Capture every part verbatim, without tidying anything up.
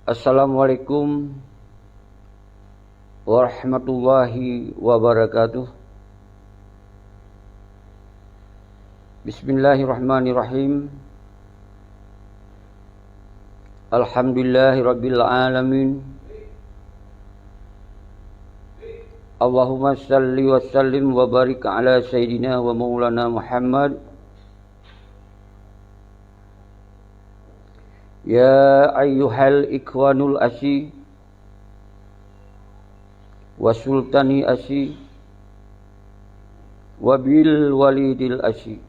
Assalamualaikum warahmatullahi wabarakatuh. Bismillahirrahmanirrahim. Alhamdulillahirabbil alamin. Allahumma salli wa sallim wa barik ala sayyidina wa maulana Muhammad. Ya ayyuhal ikhwanul asi, wa sultani asi, wa bil walidil asi,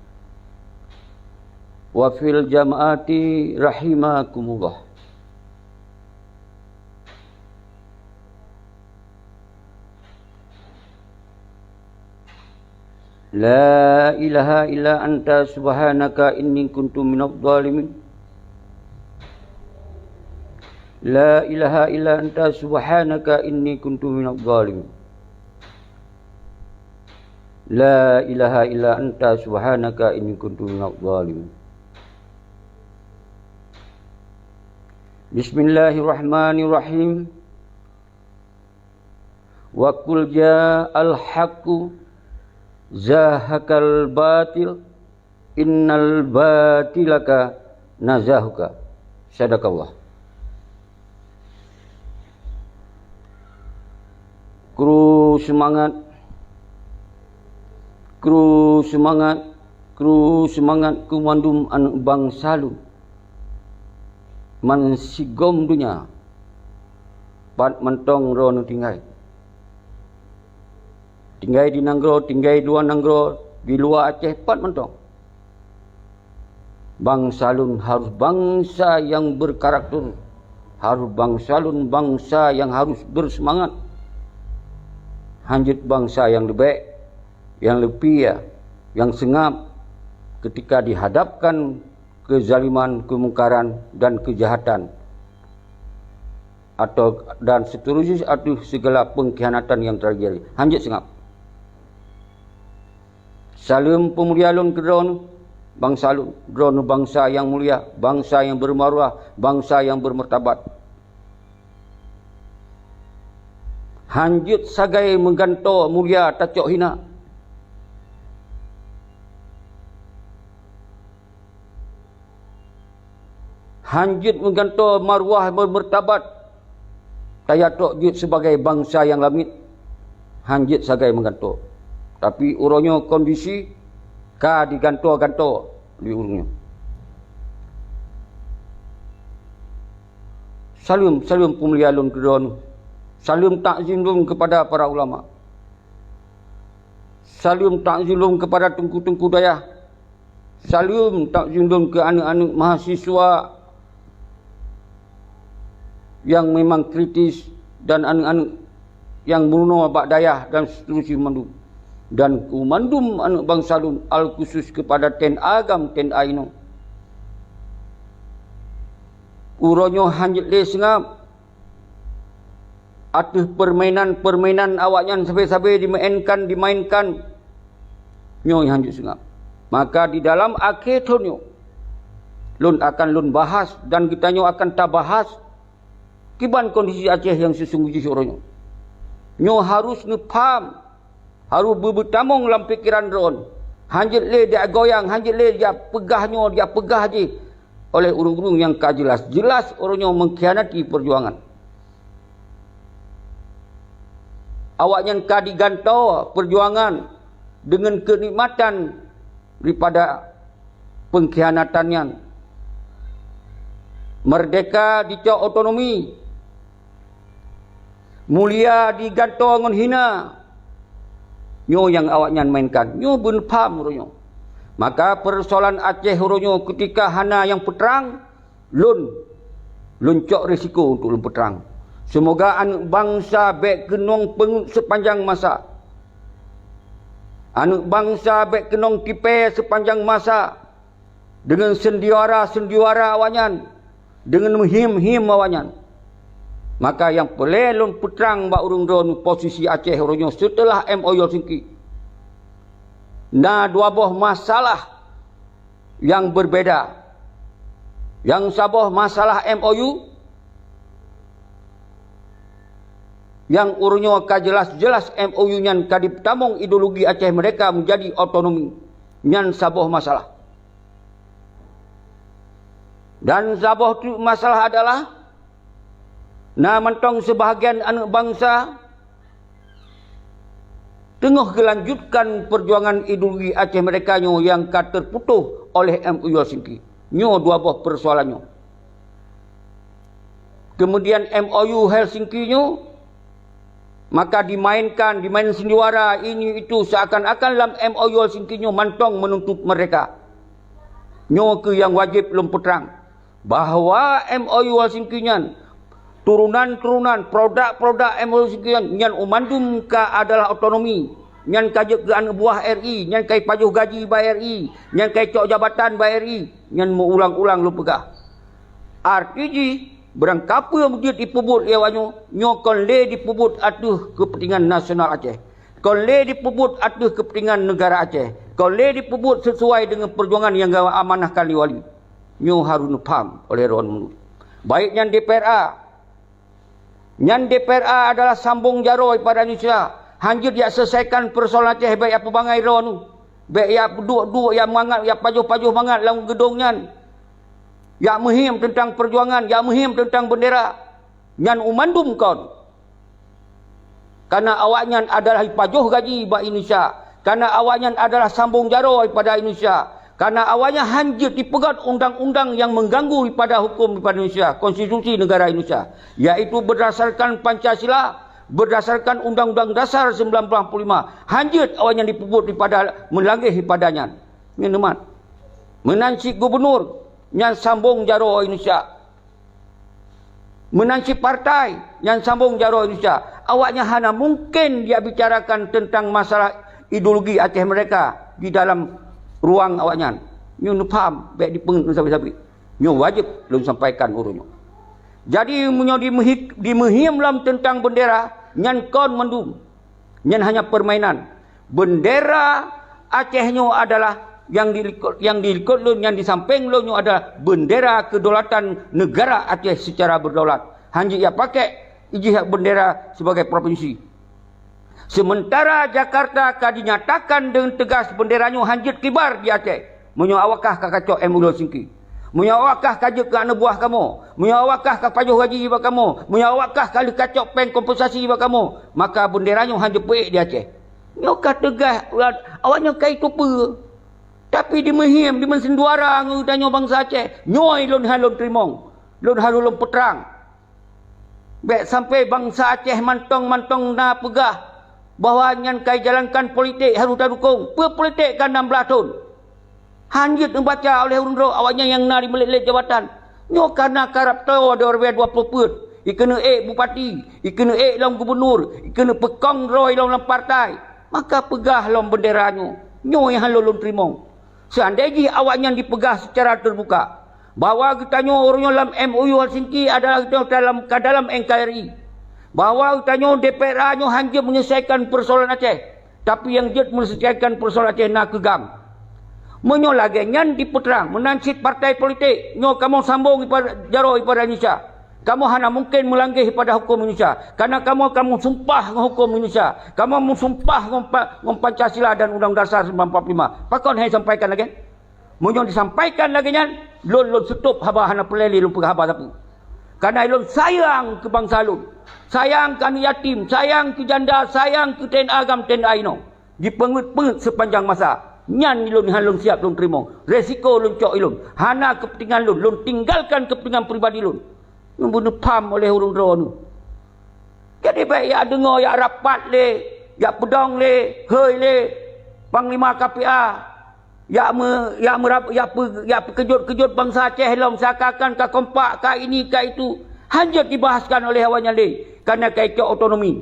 wa fil jamaati rahimakumullah. La ilaha illa anta subhanaka inni kuntu minadh dhalimin. La ilaha illa anta subhanaka inni kuntu minadh dhalimin. La ilaha illa anta subhanaka inni kuntu minadh dhalimin. Bismillahirrahmanirrahim. Wa qul ja'al haqqu zahaqal batil, innal batila kana zahuqa. Sadaqallah. Kru seumangat, kru seumangat, kru seumangat keu mandum aneuëk bansa lôn. Man sigom donya, pat mantong droeneuh tinggai. Tinggai di nanggroe, tinggai luwa nanggroe, di luwa Aceh, pat mantong. Bansa lôn harôh bansa nyang beukarakter, harôh bansa lôn bansa nyang harôh beuseumangat. Hanjeuet bansa nyang leubeh, nyang leupie, nyang seungab ketika dihadapkan keuzaliman, keumungkaran, dan keujahatan, atau, dan seterusnya ateueh sigala peungkhianatan nyang teujadi. Hanjeuet seungab. Saleuem peumulia lôn keu droeneuh, bansa lôn. Droeneuh bansa nyang mulia, bansa nyang beumarwah, bansa nyang beumartabat. Hanjeuet sagai meugantoe mulia tacok hina. Hanjeuet meugantoe marwah beumartabat, taya trok jeuet sibagai bansa nyang lamiet, hanjeuet sagai meugantoe. Tapi uroe nyoe kondisi ka digantoe-gantoe lé ureuëng nyoe. Saleuem, saleuem peumulia lôn keu droeneuh. Saleuem takzim lôn keupada para ulama. Saleuem takzim lôn keupada teungku-teungku dayah. Saleuem takzim lôn keu aneuëk-aneuëk mahasiswa nyang memang kritis dan aneuëk-aneuëk nyang meurunoe bak dayah dan seterusnya mandum. Dan keu mandum aneuëk bansa lôn, alkhusus keupada T N A GAM, T N A inoe. Uroe nyoe hanjeuet lé seungab ateueh peurmainan-peurmainan awaknyan sabe-sabe dimainkan, dimainkan, nyoe hanjeuet seungab. Maka di dalam akhé thon nyoe, lôn akan lôn bahas dan geutanyoe akan tabahas kiban kondisi Aceh nyang seusunggoh jih uroe nyoe. Nyoe harôh neupham, harôh beubeutamong lam pikeran droen. Hanjeuet lé jak goyang, hanjeuet lé jak peugah nyoe, jak peugah jih oleh ureuëng-ureuëng nyang ka jeulaih-jeulaih uroe nyoe mengkhianati peujuangan. Awaknyan ka digantoe peujuangan deungon keunikmatan daripada peungkhianatan nyan. Meurdehka dicok otonomi, mulia digantoe ngon hina. Nyoe nyang awaknyan mainkan, nyoe beuneupham uroe nyoe. Maka peusoalan Aceh uroe nyoe keutika hana nyang peutrang, lôn, lôn cok risiko untuk lôn peutrang. Seumoga aneuëk bansa bék keunong peungeut seupanjang masa. Aneuëk bansa bék keunong tipée seupanjang masa deungon seundiwara-seundiwara awaknyan, deungon meuhiem-hiem awaknyan. Maka nyang peureulée lôn peutrang bak ureuëng droeneuh posisi Aceh uroe nyoe seuteulah M O U Helsinki. Na dua boh masalah nyang beurbeda. Nyang saboh masalah M O U, Nyang uroe nyoe ka jeulaih-jeulaih M O U nyan ka jipeutamong ideologi Aceh meurdeka meujadi otonomi. Nyan saboh masalah. Dan saboh teuk masalah adalah, na mantong seubahagian aneuëk bansa teungoh geulanjutkan peujuangan ideologi Aceh meurdeka nyoe nyang ka teuputôh oleh M O U Helsinki. Nyoe dua boh peusoalan nyoe. Keumudian M O U Helsinki nyoe maka dimainkan, dimain sandiwara ini itu, seuakan-akan lam M O U Helsinki nyoe mantong meununtut meurdeka. Nyoe keuh nyang wajéb lôn peutrang, bahwa M O U Helsinki nyan, turonan-turonan, produk-produk M O U Helsinki nyan, nyan umandum ka adalah otonomi, nyan ka jeuet keu aneuëk buah R I, nyan ka jipajoh gaji bak R I, nyan ka jicok jabatan bak R I, nyan meuulang-ulang lôn peugah. Arti jih, barangkapeue jeuet jipeubuet lé awak nyoe, nyoe kon lé jipeubuet ateueh keupeuntengan nasional Aceh. Kon lé jipeubuet ateueh keupeuntengan neugara Aceh. Kon lé jipeubuet sisuai deungon peujuangan nyang geuamanahkan lé wali. Nyoe harôh neupham oleh droeneuh. Baik nyan D P R A, nyan D P R A adalah sambong jaroe pada Indonesia. Hanjeuet jak selesaikan peusoalan Aceh, bék jak peubangai droeneuh. Bék jak peuduek-duek, jak mangat, jak pajoh-pajoh mangat lam geudong nyan. Jak meuhiem teuntang peujuangan, jak meuhiem teuntang beundera. Nyan umandum kon. Karena awaknyan adalah jipajoh gaji bak Indonesia. Karena awaknyan adalah sambong jaroe pada Indonesia. Karena awaknyan hanjeuet jipeugét undang-undang nyang mengganggu pada hukum pada Indonesia, konstitusi negara Indonesia, yaitu berdasarkan Pancasila, berdasarkan Undang-Undang Dasar sembilan belas empat puluh lima. Hanjeuet awaknyan jipeubuet daripada meulangeh daripada nyan. Nyan neumat. Meunan cit gubernur, nyan sambong jaroe Indonesia. Meunan cit partai, nyan sambong jaroe Indonesia. Awaknyan hana mungken jak bicarakan teuntang masalah ideologi Aceh meurdeka di dalam ruang awaknyan. Nyoe neupham, bék dipeungeut ngon sabe-sabe. Nyoe wajéb lôn sampaikan uroe nyoe. Jadi, meunyoe dimeuhi-, dimeuhiem lom teuntang beundera, nyan kon mandum. Nyan hanya permainan. Beundera Aceh nyoe adalah nyang dilikot, nyang dilikot lôn, nyang disampéng lôn nyoe adalah beundera kedaulatan negara Aceh secara berdaulat. Hanjeuet jak pakai jih beundera sebagai provinsi. Sementara Jakarta ka dinyatakan deungon teugas beundera nyoe hanjeuet kibar di Aceh. Meunyoe awak kah ka kacok M O U Helsinki, meunyoe awak kah ka jeuet keu aneuk buah kamoe, meunyoe awak kah ka pajoh gaji bak kamoe, meunyoe awak kah ka lheueh kacok péng kompensasi bak kamoe, maka beundera nyoe hanjeuet peuék di Aceh. Nyoe ka teugas, awak nyoe ka jiteupeue. Tapi dimeuhiem, dimeusandiwara ngon geutanyoe bansa Aceh, nyoe lôn hana lôn teurimong, lôn hana lôn peutrang. Bék sampai bansa Aceh mantong-mantong na peugah bahwa nyan ka jijalankan politik harôh tadukong. Peue politik ka nam blaih thon? Hanjeuet neubaca oleh ureuëng droe awaknyan nyang na di meulet-let jabatan. Nyoe ka na karab toe dua ribu dua puluh peuet. Ikeuneuk ék bupati, ikeuneuk ék lom gubunur, ikeuneuk peukong droe lom lam partai. Maka peugah lom beundera nyoe. Nyoe nyang hana lôn teurimong. Seandai jih awaknyan jipeugah seucara teubuka bahwa geutanyoe ureuëng nyoe lam M O U Helsinki adalah geutanyoe dalam, ka dalam N K R I, bahwa geutanyoe D P R A nyoe hanjeuet menyelesaikan peusoalan Aceh, tapi nyang jeuet menyelesaikan peusoalan Aceh na keu GAM. Meunyoe lagée nyan jipeutrang, meunan cit partai politik, nyoe kamoe sambong ipa-, jaroe ipada Indonesia. Kamoe hana mungken meulangkeh pada huköm Indonesia, kareuna kamoe ka meusumpah ngon huköm Indonesia. Kamoe meusumpah ngon pa-, ngon Pancasila dan Undang Dasar sembilan puluh lima. Pakon hai sampaikan lagée? Meunyoe disampaikan lagée nyan, lôn, lôn seutôb haba, hana peureulée lé lôn peugah haba sapeue. Kareuna lôn sayang keu bansa lôn, sayang keu aneuk yatim, sayang keu janda, sayang keu T N A GAM, T N A inoe. Jipeungeuet-peungeuet seupanjang masa. Nyan lôn hana lôn siab lôn teurimong. Resiko lôn cok ilôn. Hana keupeuntengan lôn. Lôn tinggalkan keupeuntengan pribadi lôn. Nyoe beuneupam oleh ureuëng droeneuh. Jadi bék jak deungoe, jak rapat lé, jak peudong lé, hôi lé, Panglima K P A, jak me-, jak meurab-, jak pe-, jak peukeujot-keujot bansa Aceh lom seakan-akan ka kompak, ka ini, ka itu. Hanjeuet dibahaskan oleh awaknyan lé, kareuna ka icok otonomi.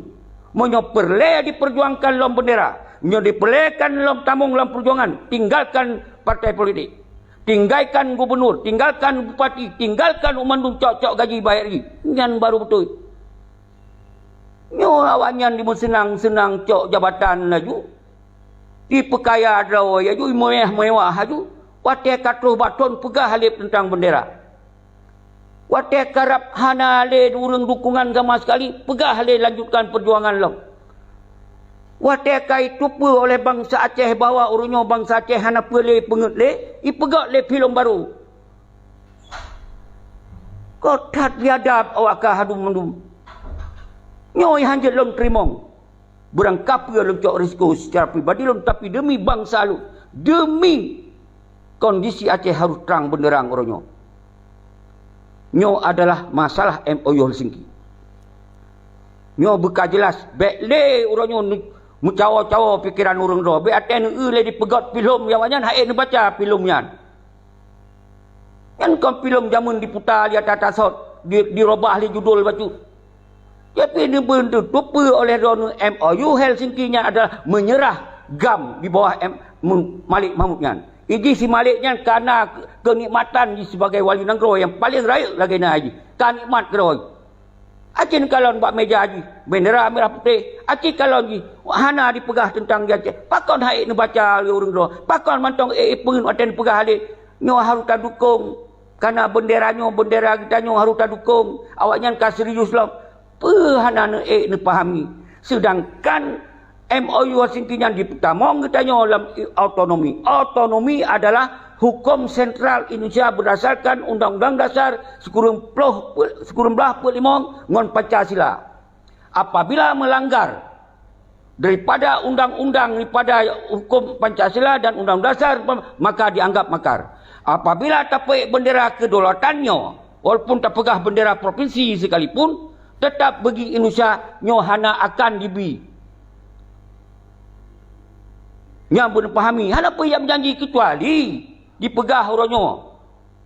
Meunyoe peureulée dipeujuangkan lom beundera, meunyoe dipeureulée kan lom tamong lam peujuangan, tinggalkan partai politik. Tinggalkan gubunur, tinggalkan bupati, tinggalkan u mandum cok-cok gaji bak R I. Nyan baru beutôi. Nyoe awaknyan dimeuseunang-seunang cok jabatan laju, jipeukaya droe laju, meuwah-meuwah laju, watée ka troh bak thon peugah lé teuntang beundera. Watée karab hana lé ureuëng dukungan sama sekali, peugah lé lanjutkan peujuangan lom. Watée ka iteupeue oleh bansa Aceh bahwa ureuëng nyoe bansa Aceh hana peue lé peungeuet lé, ipeugét lé filem barô. Kok that biadab awak ka hadum mandum. Nyoe han jeuet lôn teurimong. Beurangkapeue lôn cok risiko secara pribadi lôn, tapi demi bansa lôn, demi kondisi Aceh harôh trang beunderang uroe nyoe. Nyoe adalah masalah M O U Helsinki. Nyoe beuka jeulaih, bék lé uroe nyoe meucawo-cawo pikeran ureuëng droe, bék até neueu lé dipeugét filem nyang awaknyan hana neubaca filem nyan. Nyan kon filem jameun diputa di ata-ata sot, di, dirobah lé judul bacut. Tapi neubeuteupeue oleh droeneuh M O U Helsinki nyan adalah menyerah GAM di bawah M-, Malik Mahmud nyan. Iji si Malik nyan kana keunikmatan jih sibagai wali nanggroe nyang paleng rayeuk lagée na jih. Ka nikmat keudroe. Aci kalon bak meja jih, bendera merah putih. Aci kalon jih, hana dipeugah teuntang di Aceh. Pakon hana neubaca lé ureuëng droe? Pakon mantong ék peungeuet watée neupeugah lé? Nyoe harôh tadukong. Kana bendera nyoe, bendera geutanyoe harôh tadukong. Awaknyan ka serius lom. Peue hana neuék neupahami? Seudangkan M O U Helsinki nyan jipeutamong geutanyoe lam otonomi. Otonomi adalah huköm sentral Indonesia berdasarkan Undang-Undang Dasar sikureueng ploh, sikureueng blaih peuet limong ngon Pancasila. Apabila melanggar daripada undang-undang, daripada huköm Pancasila dan Undang Dasar, maka dianggap makar. Apabila tapeuék bendera kedaulatan nyoe, walaupun tapeugah bendera provinsi sekalipun, tetap bagi Indonesia nyoe hana akan dibi. Nyang beuneuh pahami, hana peue nyang meujanji kecuali dipeugah uroe nyoe.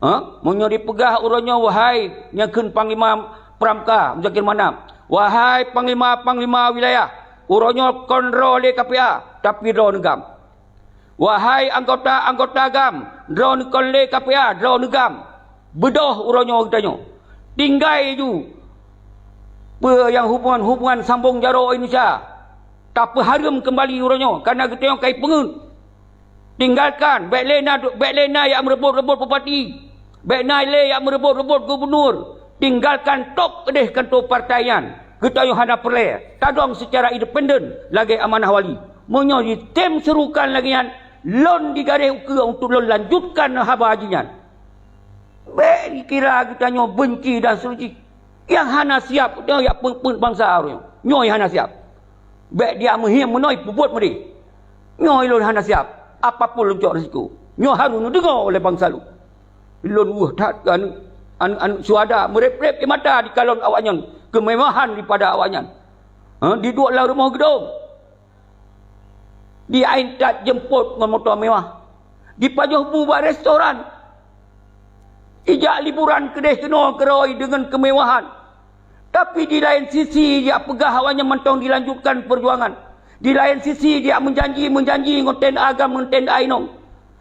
Ha? Meunyoe dipeugah uroe nyoe, wahai nyang kheun Panglima Pramka Muzakir Manaf, wahai panglima-panglima wilayah, uroe nyoe kon droe lé K P A, tapi droeneuh GAM. Wahai anggota-anggota GAM, droeneuh kon lé K P A, droeneuh GAM. Beudôh uroe nyoe geutanyoe. Tinggai ju peue nyang hubungan-hubungan sambong jaroe Indonesia. Tapeuhareuem keumbali uroe nyoe, kareuna geutanyoe ka ipeungeuet. Tinggalkan, bék lé na, bék lé na jak meureubot-reubot bupati. Bék na lé jak meureubot-reubot gubunur. Tinggalkan top keudeh kantô partai nyan. Geutanyoe hana peureulée tadong seucara independen lagée amanah wali. Meunyoe jitem seurukan lagée nyan, lôn di garéh ukeue untuk lôn lanjutkan haba jih nyan. Bék jikira geutanyoe beunci dan seuruci. Nyang hana siab, geutanyoe jak peuet-peuet bansa uroe nyoe. Nyoe nyang hana siab. Bék dia meuhieng meunoe peubuet meudeh. Nyoe lôn hana siab, apapun lôn cok risiko. Nyoe harôh neudeungoe lé bansa lôn. Lôn weueh that keu aneuëk, aneuëk, aneuëk syuhada meureb-reb di mata dikalon awaknyan keumewahan daripada awaknyan. Ha, diduek lam rumoh geudong. Di Aintat jeumpot ngon moto mewah. Dipajoh bu bak restoran. Ijak liburan keudeh keunoe keurôi deungon keumewahan. Tapi di laén sisi, jak peugah awaknyan mantong dilanjutkan peujuangan. Di laén sisi, jak meujanji-meujanji ngon T N A GAM ngon T N A inong.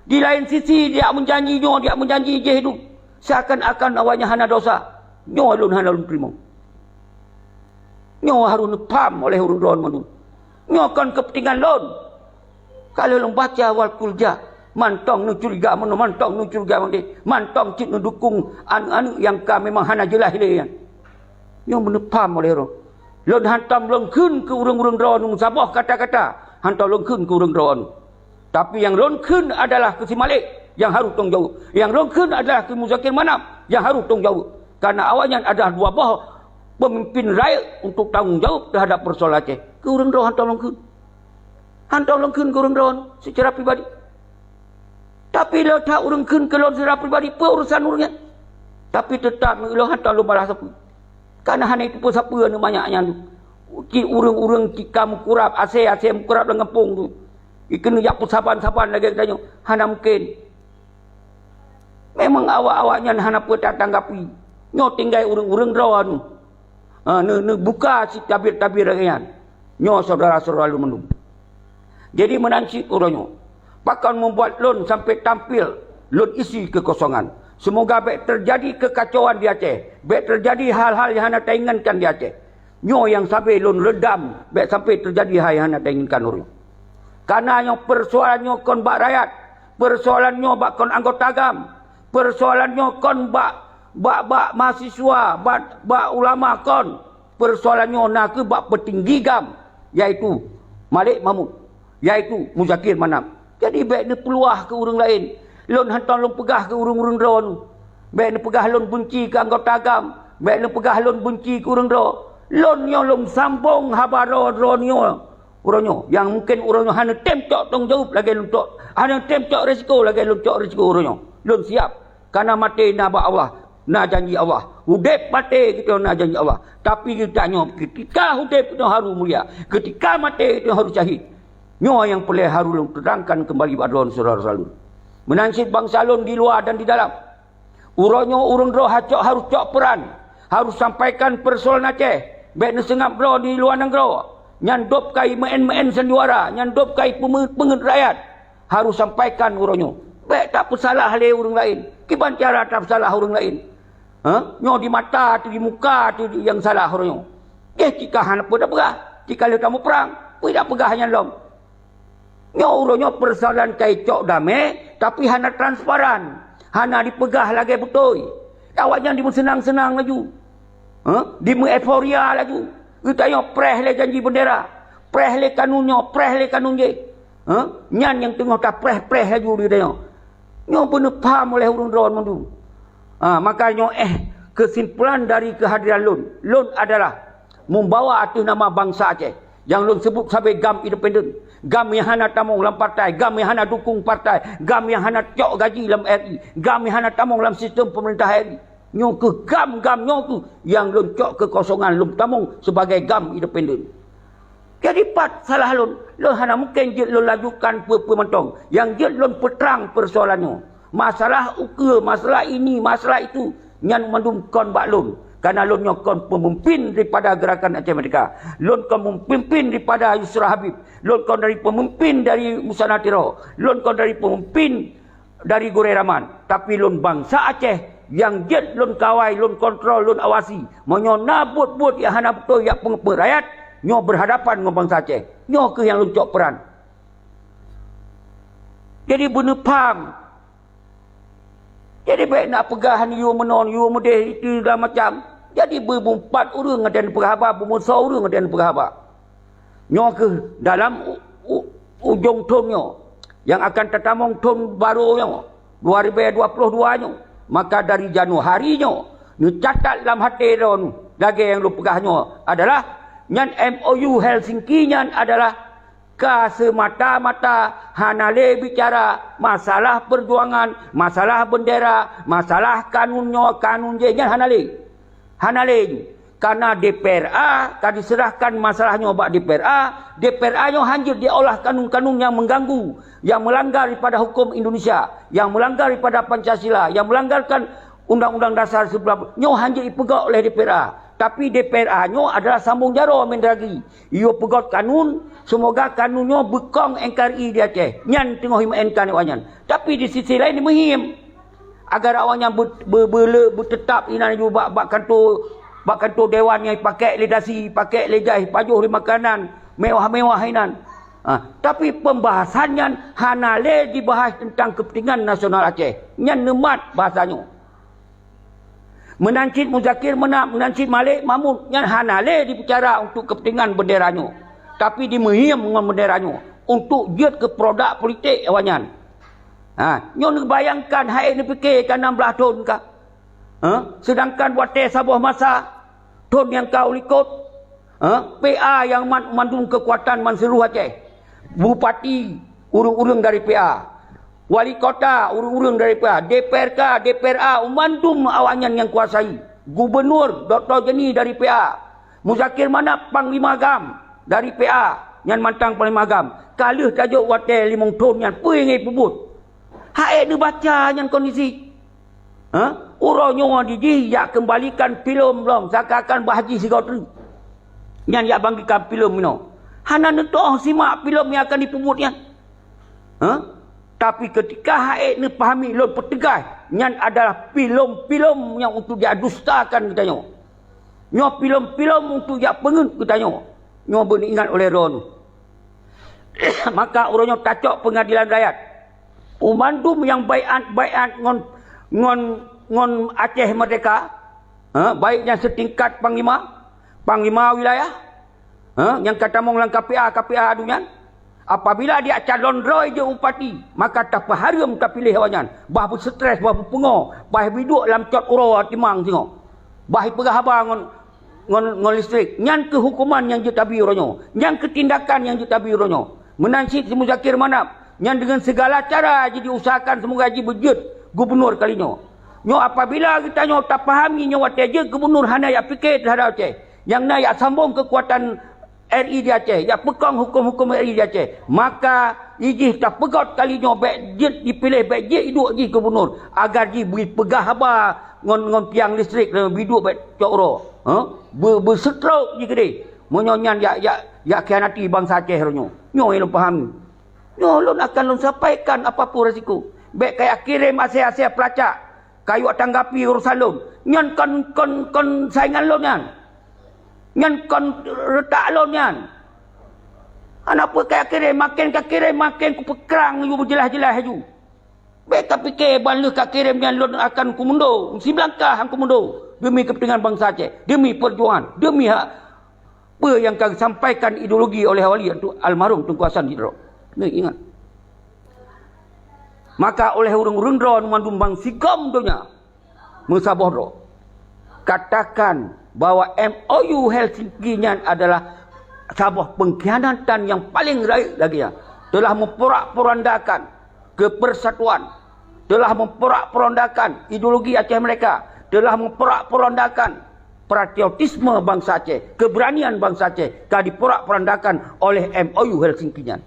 Di laén sisi, jak meujanji nyoe, jak meujanji jéh duek. Seakan-akan awaknyan hana desya. Nyoe lôn hana lôn teurimong. Nyoe harôh neupham oleh ureuëng droe mandum. Nyoe kon keupeuntengan lôn. Ka lheueh lôn baca wal kulja, mantong neucuriga meunoe, mantong neucuriga meudeh, mantong cit neudukong aneuëk-aneuëk nyang ka memang hana jeulaih lé nyan. Nyoe meuneupham oleh roh. Lôn hantom lôn kheun keu ureuëng-ureuëng droeneuh saboh kata-kata, hantom lôn kheun keu ureuëng droeneuh. Tapi nyang lôn kheun adalah keu si Malik nyang harôh tanggung jaweueb. Nyang lôn kheun adalah keu Muzakir Manaf nyang harôh tanggung jaweueb. Karena awaknyan adalah dua boh pemimpin rakyat untuk tanggung jawab terhadap persoalan Aceh. Keu ureuëng droe hantom lôn kheun. Hantom lôn kheun keu ureuëng droe seucara pribadi. Tapi lôn that ureuëng kheun keu lôn seucara pribadi, peue urusan ureuëng nyan? Tapi teutap lôn hantom lôn balah sapeue. Karena hana itupeue sapeue aneuëk manyak nyan. Cit ureuëng-ureuëng cit ka meukurab, asée-asée meukurab lam gampông tu. Ikeuneuk jak peusaban-saban lagée geutanyoe. Hana mungken. Memang awak-awak nyan hana peue tatanggapi. Nyoe tinggai ureuëng-ureuëng droe nyoe. Ha, neu-, neubuka cit tabir-tabir lagée nyan. Nyoe syedara-syedara lôn mandum. Jadi meunan cit uroe nyoe. Pakon membuat lôn sampai tampil lôn isi kekosongan. Semoga bék terjadi kekacauan di Aceh. Bék terjadi hal-hal nyang hana tainginkan di Aceh. Nyoe nyang sabe lôn redam, bék sampai terjadi hai hana tainginkan ureuëng. Karena nyoe persoalan nyoe kon bak rakyat, persoalan nyoe bak kon anggota GAM, persoalan nyoe kon bak bak-bak mahasiswa, bak, bak ulama kon. Peusoalan nyoe na kheueh bak peutinggi GAM, yaitu Malik Mahmud, yaitu Muzakir Manaf. Jadi, bék neupeuluah keu ureuëng laén. Lôn hantom lôn peugah keu ureuëng-ureuëng droeneuh. Bék neupeugah lôn beunci keu anggota GAM. Bék neupeugah lôn beunci keu ureuëng droe. Lôn nyoe lôn sambong haba droe, droeneuh nyoe. Uroe nyoe, nyang mungken uroe nyoe hana tem cok tanggung jaweueb lagée lôn cok, hana tem cok risiko lagée lôn cok risiko uroe nyoe. Lôn siab, karena maté na bak Allah, na janji Allah. Udeb maté geutanyoe na janji Allah. Tapi geutanyoe, keutika udeb geutanyoe harôh mulia, keutika maté geutanyoe harôh syahid. Nyoe nyang peureulée harôh lôn terangkan keumbali bak droeneuh syedara-syedara lôn. Meunan cit bansa lôn di luwa dan di dalam. Uroe nyoe ureuëng droe hacok harôh cok peuran, harôh sampaikan peusoalan Aceh. Bék neuseungab droe di luwa nanggroe. Nyan dôb kai meuén-meuén sandiwara, nyan dôb kai peungeut-peungeut rakyat. Harôh sampaikan uroe nyoe. Bék tapeusalah lé ureuëng laén. Kiban cara tapeusalah ureuëng laén? Ha? Nyoe di mata teuh, di muka teuh nyang salah uroe nyoe. Jéh, tika hana peue tapeugah, tika lheueh tamuprang, peue tapeugah nyan lom. Nyoe uroe nyoe peusoalan kai cok damé, tapi hana transparan, hana dipeugah lagée beutôi. Awaknyan dimeuseunang-seunang laju. Huh? Dimeu-euforia laju. Geutanyoe preh lé janji beundera, preh lé kanun nyoe, preh lé kanun jéh. Huh? Nyan nyang teungoh tapreh-preh laju di geutanyoe. Nyoe beuneupham oleh ureuëng droe mandum. Ha, maka nyoe éh, keusimpulan dari keuhadiran lôn. Lôn adalah membawa ateueh nama bansa Aceh nyang lôn seubut sabe GAM independen. GAM nyang hana tamong lam partai, GAM nyang hana dukung partai, GAM nyang hana cok gaji lam R I, GAM nyang hana tamong lam sistem pemerintah R I. Nyoe keuh GAM, GAM nyoe keuh nyang lôn cok keukosongan lôn tamong sebagai GAM independen. Jadi pat salah lôn? Lôn hana mungken jeuet lôn lajukan peue-peue mantong. Nyang jeuet lôn peutrang peusoalan nyoe. Masalah ukeue, masalah ini, masalah itu, nyan mandum kon bak lôn. Karena lôn nyoe kon peumimpin daripada Gerakan Aceh Merdeka. Lôn kon peumimpin daripada Yusra Habib. Lôn kon dari peumimpin dari Musa Natiro. Lôn kon dari peumimpin dari Gurée Rahman. Tapi lôn bansa Aceh nyang jeuet lôn kawai, lôn kontrol, lôn awasi. Meunyoe na buet-buet nyang hana beutôi jak peungeupeue rakyat, nyoe berhadapan ngon bansa Aceh. Nyoe keuh nyang lôn cok peuran. Jadi beuneupham. Jadi bék na peugah nyoe meunoe, nyoe meudeh, itu segala macam. Jadi beumeupat ureuëng ngon peugah haba, beumeusoe ureuëng ngon peugah haba. Nyoe keuh dalam u-, u-, ujong thon nyoe, nyang akan tatamong thon barô nyoe, dua ribée dua ploh dua nyoe, maka dari Januari nyoe, neucatat lam até droeneuh, lagée nyang lôn peugah nyoe adalah nyan M O U Helsinki nyan adalah ka seumata-mata hana lé bicara masalah peujuangan, masalah beundera, masalah kanun nyoe, kanun jéh, nyan hana lé. Hana lé. Karena D P R A ka diserahkan masalah nyoe bak D P R A, D P R A nyoe hana jeuet diolah kanun-kanun nyang mengganggu, yang melanggar daripada hukum Indonesia, yang melanggar daripada Pancasila, yang melanggarkan Undang-Undang Dasar sembilan belas nyoe hana jeuet dipeugét oleh D P R A. Tapi D P R A nyoe adalah sambung jaroe Mendagri. Iyue peugét kanun, semoga kanun nyoe beukong N K R I di Aceh. Nyan teungoh imeu'en kan awaknyan. Tapi di sisi laén meuhiem. Agar awaknyan be-, be-, beule-, beuteutap inan ju bak, bak kanto, bak kanto dewan nyang ipakék lé dasi, ipakék lé jai, ipajoh lé makanan mewah-mewah inan. Ha, tapi pembahasan nyan hana lé dibahas tentang kepentingan nasional Aceh. Nyan neumat bahasa nyoe. Meunan cit Muzakir Manaf, meunan cit Malik Mahmud, nyan hana lé dibicara untuk kepentingan bendera nyoe. Tapi dimeuhiem ngon bendera nyoe untuk jeuet keu produk politik awaknyan. Ha, nyoe neubayangkan hai neupike ka enam belas thon ka. Ha, sedangkan watée saboh masa, thon nyang ka u likot, ha, P A nyang mat mandum keukuatan ban seuluruh Aceh. Bupati ureuëng-ureuëng dari P A. Wali kota ureuëng-ureuëng dari P A. D P R K, D P R A, mandum awaknyan nyang kuasai. Gubernur, Doktor Jeni dari P A. Muzakir Manaf, Panglima GAM dari P A, nyan mantong Panglima GAM. Ka lheueh tajok watée limong thon nyan, peue nyang peubuet? Hai neubaca nyan kondisi. Ha? Uroe nyoe dijih jak keumbalikan filem lom, seakan-akan bah jih sigoe treuk. Nyan jak banggikan filem inoe. Hana neutoh simak filem nyang akan dipeubuet nyan. Ha? Tapi keutika hai neupahami lôn peuteugaih, nyan adalah filem-filem nyang untuk jak dustakan geutanyoe. Nyoe filem-filem untuk jak peungeuet geutanyoe. Nyoe beuneuingat oleh droeneuh. Maka uroe nyoe tacok peungadilan rakyat. Mandum nyang baiat-baiat ngon, ngon ngon Aceh Merdeka, ha, baik nyang seutingkat panglima, panglima wilayah, ha, nyang ka tamong lam K P A, K P A adu nyan, apabila diaca lôn droe jeuet bupati, maka tapeuhareuem tapiléh awaknyan, bah beuseutres, bah beupeungoh, bah biduek lam cot uroe timang singoh, bah ipeugah haba ngon ngon, ngon listrik. Nyan keuh huköman nyang jeuet tabi uroe nyoe. Nyan keuh tindakan nyang jeuet tabi uroe nyoe. Meunan cit si Muzakir Manaf, nyan deungon sigala cara jiusahakan seumoga jibeujeuet gubunur kali nyoe. Nyoe apabila geutanyoe tapahami nyoe watée jeuet gubunur hana jak pike teuhadap Aceh, nyang na jak sambong keukuatan R I di Aceh, jak peukong huköm-huköm R I di Aceh, maka jih tapeugot kali nyoe bék jeuet jipiléh, bék jeuet iduek jih gubunur, agar jih beupeugah haba ngon, ngon tiang listrik dan biduek bék cok uroe, ha? Be-, beuseutrok jih keudeh. Meunyoe nyan jak, jak, jak khianati bansa Aceh uroe nyoe. Nyoe nyang lôn pahami. Nyoe lôn akan lôn sampaikan apapun resiko. Bék kajak kirém asée-asée peulacak, kajak tanggapi urosan lôn. Nyan kon, kon, kon saingan lôn nyan. Nyan kon reutak lôn nyan. Hana peue kajak kirém, maken kakirém, maken kupeukrang laju beujeulaih-jeulaih laju. Bék kapike ban lheueh kakirém nyan lôn akan kumeundo, siblangkah han kumeundo, deumi keupeuntengan bansa Aceh, deumi peujuangan, deumi hak peue nyang ka geusampaikan ideologi oleh wali Teungku almarhum Teungku Hasan sidroe. Neuingat. Maka oleh ureuëng-ureuëng droe mandum bansigom donya, meusaboh droe. Katakan bahwa M O U Helsinki nyan adalah saboh pengkhianatan nyang paleng rayeuk lagée nyan. Telah memporak-porandakan kepersatuan, telah memporak-porandakan ideologi Aceh Merdeka, telah memporak-porandakan patriotisme bansa Aceh, keberanian bansa Aceh ka diporak-porandakan oleh M O U Helsinki nyan.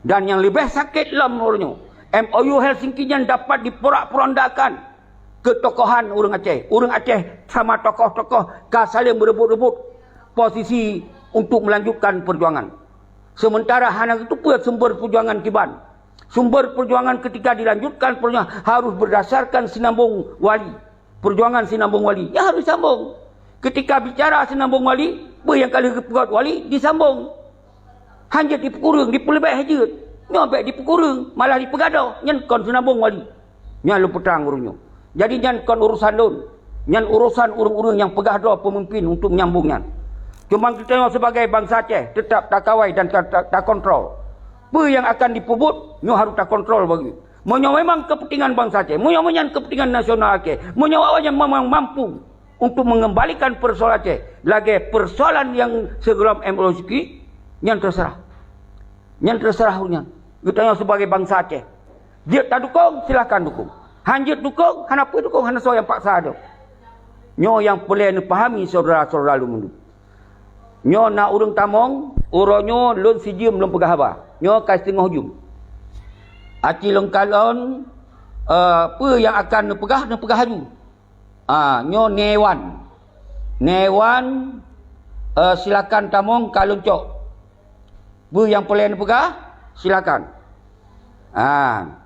Dan nyang leubeh sakét lom uroe nyoe, M O U Helsinki nyan dapat diporak-porandakan keutokohan ureuëng Aceh. Ureuëng Aceh sama tokoh-tokoh ka saléng meureubot-reubot posisi untuk melanjutkan perjuangan. Sementara hana geuteupeue sumber perjuangan kiban. Sumber perjuangan ketika dilanjutkan perjuangan harus berdasarkan sinambong wali. Perjuangan sinambong wali, nyan harus sambong. Ketika bicara sinambong wali, peue nyang ka lheueh geupeugot wali disambong. Hanjeuet dipeukureueng, dipeuleubeh hanjeuet. Nyoe bék dipeukureueng, malah dipeugadôh. Nyan kon sinambong wali. Nyan lôn peutrang ureuëng nyoe. Jadi nyan kon urusan lôn. Nyan urusan ureuëng-ureuëng nyang peugah droe peumimpin untuk menyambong nyan. Cuma geutanyoe sibagai bansa Aceh teutap takawai dan ta-, ta-, takontrol. Peue nyang akan dipeubuet, nyoe harôh takontrol bagoe. Meunyoe memang keupeuntengan bansa Aceh, meunyoe nyan keupeuntengan nasional Aceh, meunyoe awaknyan memang mampu untuk mengembalikan persoalan Aceh lagée persoalan nyang sigohlom M O U Helsinki, nyan teuseurah. Nyan teuseurah ureuëng nyan. Geutanyoe sibagai bansa Aceh, jeuet tadukong, silahkan dukong. Hanjeuet dukong, hana peue dukong, hana soe nyang paksa droe. Nyoe nyang peureulée neupahami syedara-syedara lôn mandum. Nyoe na ureuëng tamong, uroe nyoe lôn sijeuem lôn peugah haba. Nyoe ka siteungoh jeuem. Aci lôn kalon, eh, peue nyang akan neupeugah, neupeugah laju. Ah, nyoe Newan. Newan, eh, silakan tamong ka lôn cok. Peue nyang peureulée neupeugah, silakan. Ah.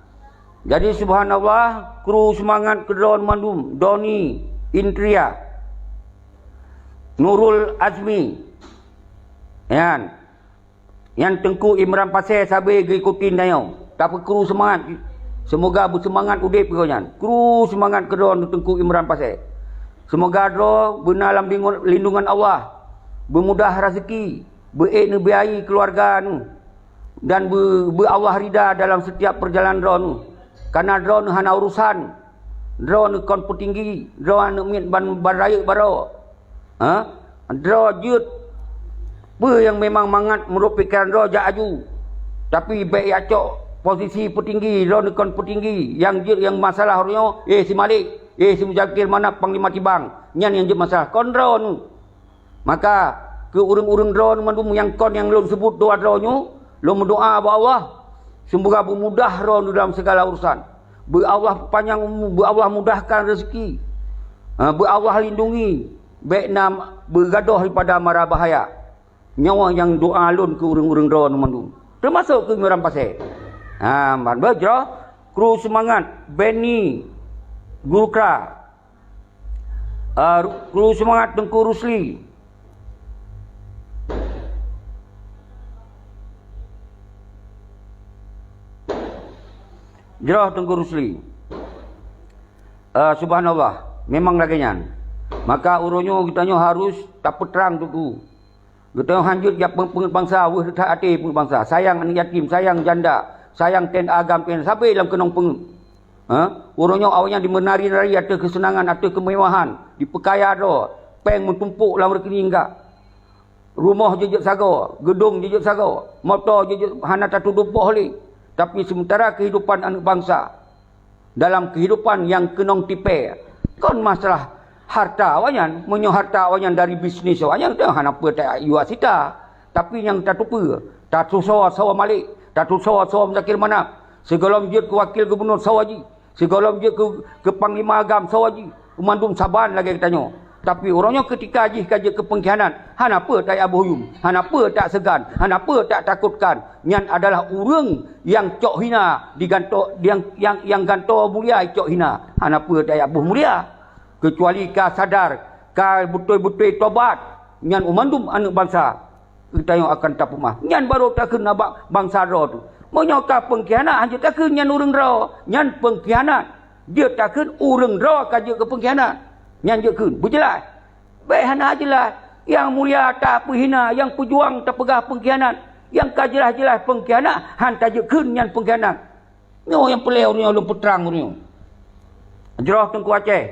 Jadi, subhanallah, kru seumangat keu droe mandum, Doni, Indria, Nurul Azmi, nyan, nyan Teungku Imran Pasé sabe geuikuti tanyoe. Tapeukru seumangat, seumoga beuseumangat udeb geuh nyan. Kru seumangat keu droe Teungku Imran Pasé. Seumoga droe beuna lam lingo-, lindungan Allah, beumudah raseuki, beuék neubiayai keuluwarga neuh, dan beu-, beu Allah rida dalam setiap peurjalanan droeneuh. Kareuna droeneuh hana urosan, droeneuh kon peutinggi, droeneuh miet ban, ban rayeuk baroe. Ha? Droe jeuet peue nyang memang mangat meunurot pikeran droe jak aju. Tapi bék jak cok posisi peutinggi, droeneuh kon peutinggi. Nyang jeuet nyang masalah uroe nyoe, eh, si Malik, eh, si Muzakir Manaf Panglima Tibang. Nyan nyang jeuet masalah, kon droeneuh. Maka, keu ureuëng-ureuëng droeneuh mandum nyang kon nyang lôn seubut dua droeneuh, lôn meudoá bak Allah, seumoga beumudah droeneuh dalam segala urusan. Beu Allah panyang umu, beu Allah mudahkan rezeki. Ha, beu Allah lindungi, bék na beugadôh daripada mara bahaya. Nyoe nyang doá lôn keu ureuëng-ureuëng droeneuh mandum, teumasok keu Imran Pasé. Ha, ban beujroh, kru seumangat, Benny, Gukra. Ah, kru seumangat Teungku Rusli. Jroh Teungku Rusli. Eh, subhanallah, memang lagée nyan. Maka uroe nyoe geutanyoe harus tapeutrang tutu. Geutanyoe hanjeuet jak peungeut bansa, weueh that até peungeut bansa, sayang aneuëk yatim, sayang janda, sayang TNA GAM TNI, sabe lam keunong peungeut. Ha? Uroe nyoe awaknyan jimeunari-nari ateueh keuseunangan, ateueh keumewahan, jipeukaya droe, péng meutumpok lam reukening gak. Rumoh jijeuet sagoe, geudong jijeuet sagoe, moto jijeuet hana tatudôh boh lé. Tapi seumeuntara keuhidupan aneuëk bansa dalam keuhidupan nyang keunong tipée, kon masalah harta awaknyan. Meunyoe harta awaknyan dari bisnis awaknyan, hana peue tayue sita. Tapi nyang tatupeue, tatusoe-soe malek, tatusoe-soe muzakir manab. Sigohlom jeuet keu wakil gubunur soe jih, sigohlom jeuet keu, keu panglima GAM soe jih, mandum saban lagée geutanyoe. Tapi uroe nyoe keutika jih ka jeuet keu peungkhianat, hana peue tayaboh yum, hana peue taseugan, hana peue tatakotkan. Nyan adalah ureuëng nyang cok hina diganto, nyang, nyang, nyang ganto mulia cok hina, hana peue tayaboh mulia. Keucuali ka sadar, ka beutôi-beutôi tobat, nyan u mandum aneuëk bansa geutanyoe akan tapeumah. Nyan barô takheun na bak bansa droe tu. Meunyoe ka peungkhianat, hanjeuet takheun nyan ureuëng droe, nyan peungkhianat. Jeuet takheun ureuëng droe ka jeuet keu peungkhianat. Nyan jeuet kheun, beujeulaih. Bék hana jeulaih. Nyang mulia tapeuhina, nyang peujuang tapeugah peungkhianat. Nyang ka jeulaih-jeulaih peungkhianat, han tajeuet kheun nyan peungkhianat. Nyoe nyang peureulée ureuëng nyoe lôn peutrang ureuëng nyoe. Jroh Teungku Aceh.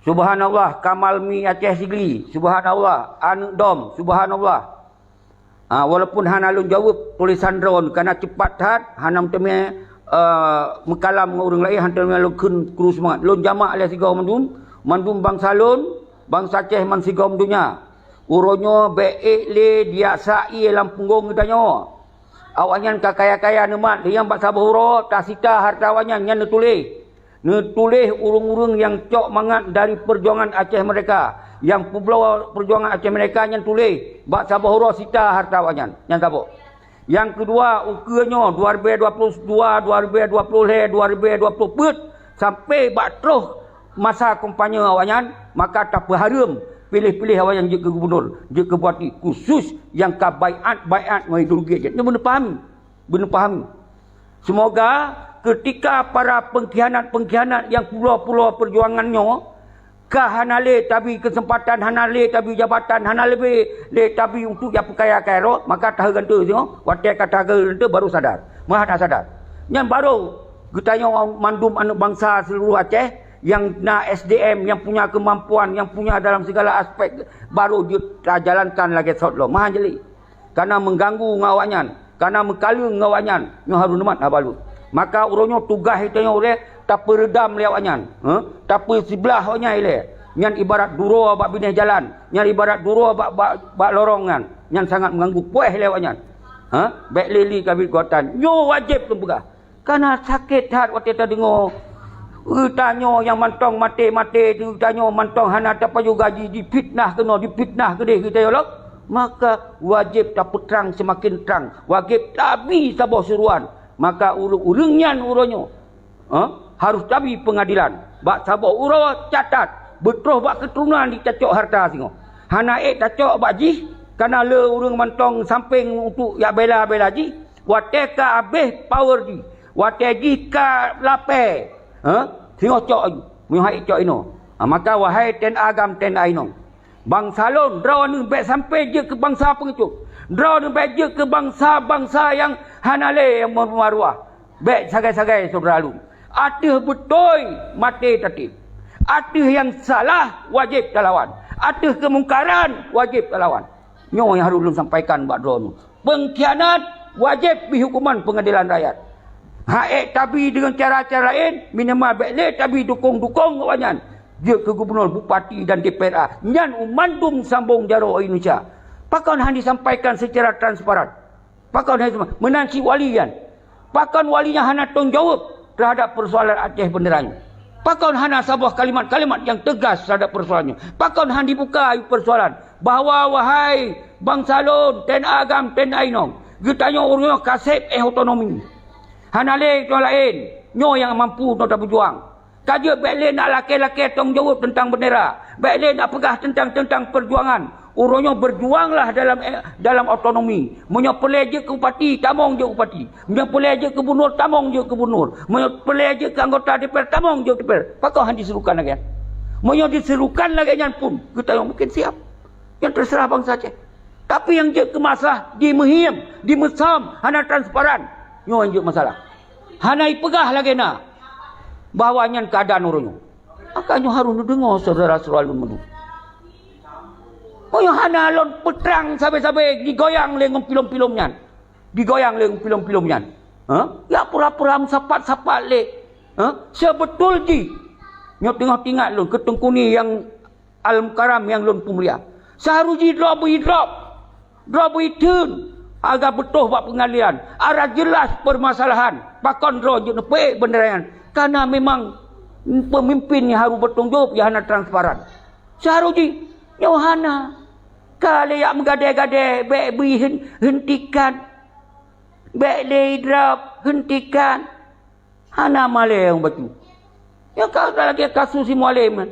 Subhanallah, Kamal Mi Aceh Sigli. Subhanallah, aneuëk dom. Subhanallah. Ah, walaupun hana lôn jaweueb tulésan droeneuh, kana ceupat that, hana meuteumé, eh, meukalam ngon ureuëng laén, hana meuteumé lôn kheun kru seumangat. Lôn jamak lé sigoe mandum, mandum bansa lôn, bansa Aceh bansigom donya. Uroe nyoe bék ék lé diyak sa-ie lam punggong geutanyoe. Awaknyan ka kaya-kaya neumat, nyang bak saboh uroe tasita hareuta awaknyan, nyan neutuléh. Neutuléh ureuëng-ureuëng nyang cok mangat dari peujuangan Aceh Merdeka, nyang peubloe peujuangan Aceh Merdeka nyan tuléh, bak saboh uroe sita hareuta awaknyan. Nyan saboh. Nyang keudua, ukeue nyoe dua ribée dua puluh dua, dua ribée dua puluh lhée, dua ribée dua puluh peuet, sampai bak troh masa kampanye awaknyan, maka tapeuhareuem piléh-piléh awaknyan jeuet keu gubunur, jeuet keu bupati, khusus nyang ka baiát-baiát ngon ideologi Aceh. Nyoe beuneupahan. Beuneupahan. Seumoga keutika para peungkhianat-peungkhianat nyang pulo-pulo peujuangan nyoe ka hana lé tabi keuseumpatan, hana lé tabi jabatan, hana leubeh lé tabi untuk jak peukaya-kaya droe, maka taheu gantoe singoh. Watée ka taheu gantoe baru sadar. Meuhana sadar. Nyan baru geutanyoe mandum aneuëk bansa seuluruh Aceh nyang na S D M, nyang punya keumampuan, nyang punya dalam segala aspek, baru jeuet tajalankan lagée sot lom. Meuhan jeli. Kana meuganggu ngon awaknyan, kana meukaleueng ngon awaknyan, nyoe harôh neumat haba lôn. Maka uroe nyoe tugaih geutanyoe ulée tapeureudam lé awaknyan, heh, tapeusiblah awaknyan ilée. Nyan ibarat duroe bak binéh jalan, nyan ibarat duroe bak, bak, bak lorong nyan, nyan sangat meuganggu, puéh lé awaknyan. Heh, bék lé-lé kabit geuatan. Nyoe wajéb lôn peugah. Kana sakét that watée tadeungoe geutanyoe nyang mantong maté-maté, geutanyoe mantong hana tapajoh gaji, jifitnah keunoe, jifitnah keudeh geutanyoe lom. Maka wajéb tapeutrang seumaken trang, wajéb tabi saboh suruhan. Maka ureuëng-ureuëng nyan uroe nyoe, eh, harôh tabi peungadilan. Bak saboh uroe catat, beutroh bak keuturonan jitacok hareuta singoh. Hana ék tacok bak jih, kana le ureuëng mantong sampéng untuk jak bela-bela jih. Watée ka habéh power jih, watée jih ka lapée, ha? Singoh cok aju, meunyoe han ék cok inoe. Ha, maka wahai TNA GAM TNI inong, bansa lôn, droeneuh bék sampoe jeuet keu bansa peungecut. Droeneuh bék jeuet keu bansa-bansa nyang hana lé nyang meumaruah. Bék sagai-sagai syedara lôn. Ateueh beutôi maté tatem. Ateueh nyang salah wajéb talawan. Ateueh keumungkaran wajéb talawan. Nyoe nyang harôh lôn sampaikan bak droeneuh. Peungkhianat wajéb bri huköman peungadilan rakyat. Han ék tabi deungon cara-cara laén, minimal bék lé tabi dukong-dukong awaknyan jeuet keu gubunur, bupati dan DPRA. Nyan u mandum sambong jaroe Indonesia. Pakon han disampaikan secara transparan? Pakon han meunan cit wali nyan? Pakon wali nyan hana tanggung jaweueb teuhadap peusoalan Aceh beundera nyoe? Pakon hana saboh kalimat-kalimat nyang teugas teuhadap peusoalan nyoe? Pakon han dibuka peusoalan bahwa, wahai bansa lôn, TNA GAM TNI inong, geutanyoe ureuëng nyoe ka seb éh otonomi? Hana lé nyoe laén, nyoe nyang mampu nyoe tapeujuang. Ka jeuet bék lé nak lakée-lakée tanggung jaweueb teuntang beundera, bék lé nak peugah teuntang-teuntang peujuangan. Uroe nyoe berjuanglah dalam, eh, dalam otonomi. Meunyoe peureulée jeuet keu bupati, tamong jeuet bupati. Meunyoe peureulée jeuet keu gubernur, tamong jeuet keu gubernur. Meunyoe peureulée jeuet keu anggota D P R, tamong jeuet D P R. Pakon han diserukan lagée nyan? Meunyoe diserukan lagée nyan pun, geutanyoe mungkin siap. Nyan terserah bansa Aceh. Tapi nyang jeuet keu masalah dimeuhiem, dimeusam, hana transparan. Nyoe nyang jeuet masalah. Hana ipeugah lagée na bahwa nyan keuadaan uroe nyoe. Maka nyoe harôh neudeungoe syedara-syedara lôn mandum. Meunyoe hana lôn peutrang sabe-sabe digoyang lé ngon pilom-pilom nyan. Digoyang lé ngon pilom-pilom nyan. Ha? Ya pura-pura meusapat-sapat lé. Ha? Seubeutôi jih. Nyoe teungoh teuingat lôn keu Teungku Ni nyang Al-Mukarram nyang lôn peumulia. Seuharôh jih droe bri drop. Droe bri theun, agak beutôh bak peungadilan. Ada jeulaih peumasalahan. Pakon droe jeuet neupeuék beundera nyan. Kareuna memang peumimpin nyang harôh beutanggung jaweueb nyang hana transparan. Seuharôh jih, nyoe hana. Ka lé jak meugadée-gadée, bék bri hen-, hentikan. Bék lé idrop, hentikan. Hana malée nyang bacut. Nyoe ka lagée kasus si Mualem nyan.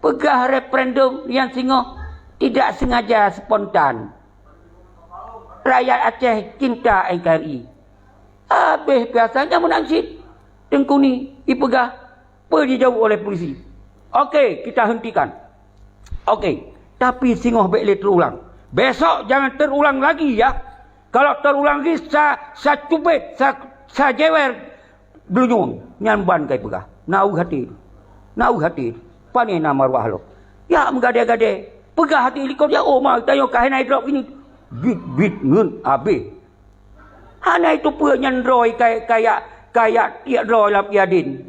Peugah referendum nyang singoh tidak sengaja spontan. Rakyat Aceh cinta N K R I. Habéh biasanya meunan cit. Teungku Ni ipeugah, peue dijaweueb oleh polisi. Oke, kita hentikan. Oke, tapi singoh bék lé teurulang. Besok jangan terulang lagi ya. Kalau terulang lagi, sa, sa cubit, sa, sa jewer, Geulunyueng nyan ban kai peugah, "Na ueh até, na ueh até, pane na maruah lom." Jak meugadée-gadée, peugah até likot, "Ya oh ma, tanyoe ka hana idrop ini." Bit-bit ngon abéh. Hana itu peue nyan droe kaya, kaya, kaya tiek droe lam iadin.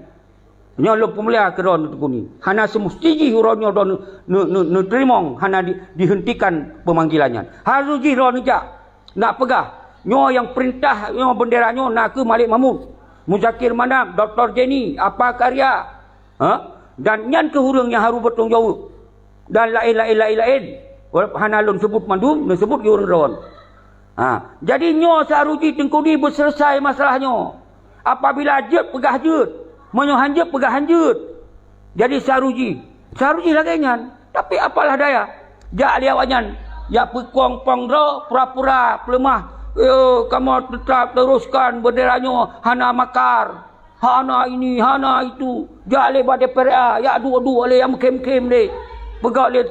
Nyoe lôn peumulia keu droe Teungku Ni. Hana seumusti jih uroe nyoe droe neu-, neu-, neu-, neuteurimong, hana di-, dihentikan peumanggilan nyan. Harôh jih droe neujak. Nak peugah, nyoe nyang peurintah nyoe beundera nyoe nakeuh Malik Mahmud, Muzakir Manaf, Doktor Jenny, Apa Karya, ha? Dan nyan keuh ureuëng nyang harôh beutanggung jaweueb. Dan laén-laén, laén-laén. Hana lôn seubut mandum, neuseubut ureuëng droe. Ha, jadi nyoe seuharôh jih Teungku Ni beuseuleusai masalah nyoe. Apabila jeuet, peugah jeuet. Meunyoe han jeuet, peugah han jeuet. Jadi seuharôh jih, seuharôh jih lagée nyan. Tapi apalah daya, jak lé awaknyan, jak peukueng-kueng droe, pura-pura peuleumah, "Yo, kamoe teutap teruskan beundera nyoe, hana makar, hana ini, hana itu." Jak lé bak D P R A, jak duek-duek lé nyang meukhém-khém lé. Peugah lé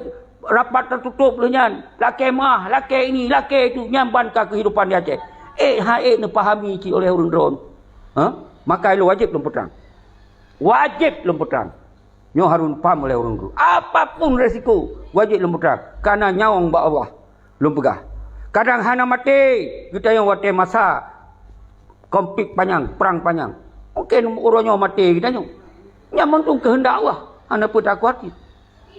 rapat teututup lheueh nyan, lakée meuah, lakée ini, lakée itu, nyan ban ka keuhidupan di Aceh. Ék han ék neupahami cit oleh ureuëng droe. Ha? Maka ilôn wajéb lôn peutrang. Wajéb lôn peutrang. Nyoe harôh paham oleh ureuëng droe. Apapun resiko, wajéb lôn peutrang. Kareuna nyawöng bak Allah. Lôn peugah. Kadang hana maté, geutanyoe watée masa konflik panyang, prang panyang. Mungkin uroe nyoe maté geutanyoe. Nyan mandum keuheundak Allah. Hana peue takot.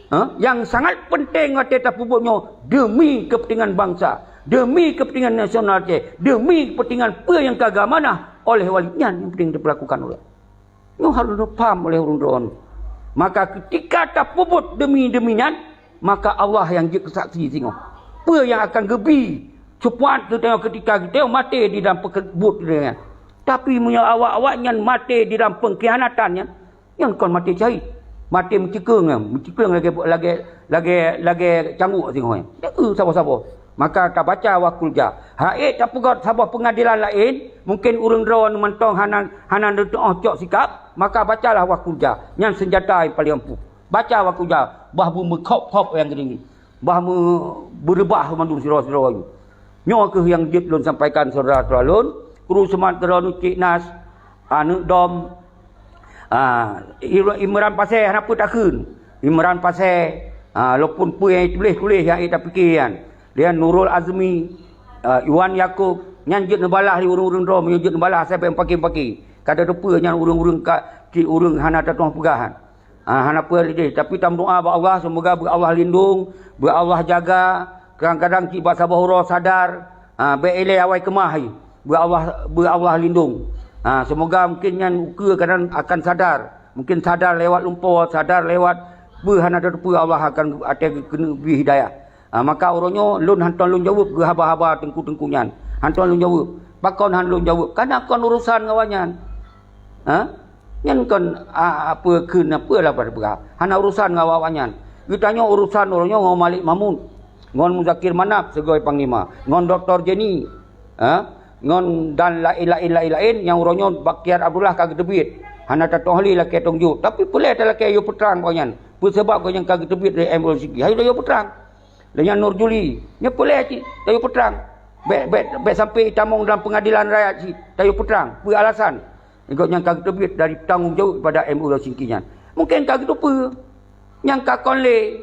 Ha? Nyang sangat penting watée tapeubuet nyoe demi kepentingan bansa, demi kepentingan nasional Aceh, demi kepentingan peue nyang ka geuamanah oleh wali nyan nyang penting diperlakukan oleh. Nyoe harôh paham oleh ureuëng droe. Maka ketika tapeubuet demi-demi nyan, maka Allah nyang jeuet keu saksi singoh. Peue nyang akan geubi seupaat geutanyoe ketika geutanyoe maté di dalam peubuet nyan. Tapi meunyoe awak-awak nyan maté di dalam pengkhianatan nyan, nyan kon maté syahid. Maté meucikeueng nyan, meucikeueng lagée, lagée, lagée, lagée cangguek singoh nyan. Nyan keuh saboh-saboh. Maka tabaca wa qul ja. Hana ék tapeugét saboh peungadilan laén, mungkin ureuëng droe mantong hana, hana neutuoh cok sikap, maka bacalah wa qul ja. Nyan seunjata nyang paleng ampuh. Baca wa qul ja, bah beumeukhop-khop nyang geudeungi. Bah meu-, beureubah mandum sidroe-sidroe nyoe. Nyoe kheueh nyang jeuet lôn sampaikan syedara-syedara lôn, kru seumat droeneuh Cik Nas, aneuk dom, Ah, Imran Pasé hana peue takheun. Imran Pasé, ah, lopun peue nyang tuléh-tuléh nyang tapike nyan. Dia Nurul Azmi, ah, Iwan Yakub, nyan jeuet neubalah di ureuëng-ureuëng droe, meunyoe jeuet neubalah sabe paki-paki. Ka tateupeue nyan ureuëng-ureuëng ka, cit ureuëng hana tatuoh peugah. Ah, hana peue lé, tapi tameudoa bak Allah, seumoga beu Allah lindong, beu Allah jaga. Kadang-kadang cit bak saboh uroe sadar, ah, bék ilée awai keumah. Beu Allah, beu Allah lindong. Ha, seumoga mungkin nyan ukeue kadang akan sadar. Mungkin sadar lewat lumpoe, sadar lewat peue hana tateupeue Allah akan ateueh keuneuk bri hidayah. Ha, maka uroe nyoe lôn hantom lôn jaweueb keu haba-haba teungku-teungku nyan. Hantom lôn jaweueb. Pakon han lôn jaweueb? Kareuna kon urosan ngon awaknyan. Ha? Nyan kon, a, apeue kheun, apeue lah pada peugah. Hana urosan ngon awaknyan. Geutanyoe urosan uroe nyoe ngon Malik Mahmud. ngon Muzakir Manaf sigoe panglima, ngon Doktor Jenny, ha? Ngon dan laén-laén, laén-laén nyang uroe nyoe Bakhtiar Abdullah ka geuteubiet. Hana tatong hli lakée tong jok, tapi peureulée talakée yue peutrang gobnyan. Peue sabab gobnyan ka geuteubiet lé M O L Singki? Hayu yue peutrang. Dan nyan Nur Juli, nyoe peureulée cit tayue peutrang. Bék, bék, bék sampai tamong dalam pengadilan rakyat cit tayue peutrang. Peue alasan? Gobnyan ka geuteubiet dari tanggong jaweueb pada M O L Singki nyan. Mungken ka geuteupeue. Nyang ka kon lé,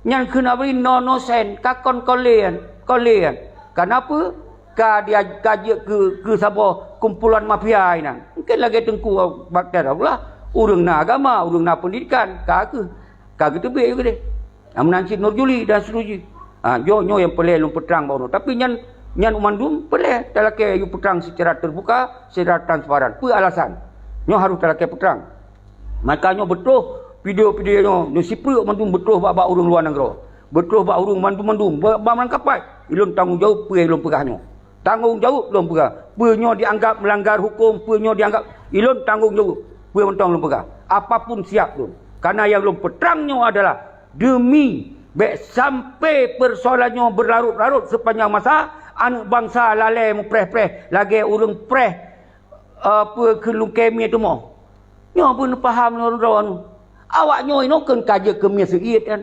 nyan kheun abri no, no sen, ka kon, kon lé nyan, kon lé nyan. Kana peue? Ka dia, ka jeuet keu, keu saboh kumpulan mafia inan. Mungken lagée Teungku Bakhtiar Abdullah, ureuëng na agama, ureuëng na pendidikan, ka keuh, ka geuteubiet keu deh. Meunan cit Nur Juli dan seterusnya. Ha, nyoe, nyoe nyang peureulée lôn peutrang bak uroe nyoe. Tapi nyan, nyan mandum peureulée talakée yue peutrang secara terbuka, secara transparan. Peue alasan? Nyoe harôh talakée peutrang. Maka nyoe beutroh video-video nyoe, nyoe sipreuk mandum beutroh bak, bak ureuëng luwa nanggroe. Beutroh bak ureuëng mandum-mandum. Ba, ba meunan kapai, ilôn tanggong jaweueb peue lôn peugah nyoe. Tanggong jaweueb lôn peugah. Peue nyoe dianggap melanggar huköm, peue nyoe dianggap, ilôn tanggong jaweueb. Peue mantong lôn peugah. Apapun siap lôn. Karena nyang lôn peutrang nyoe adalah demi bék sampai persoalan nyoe berlarut-larut sepanjang masa, aneuëk bansa lalée meupreh-preh lagée ureuëng preh, eh, peue kheun leukemia tumoh. Nyoe pun paham lôn droe nyoe. Awak nyoe inoe kheun ka jeuet keu mie seuiet kan.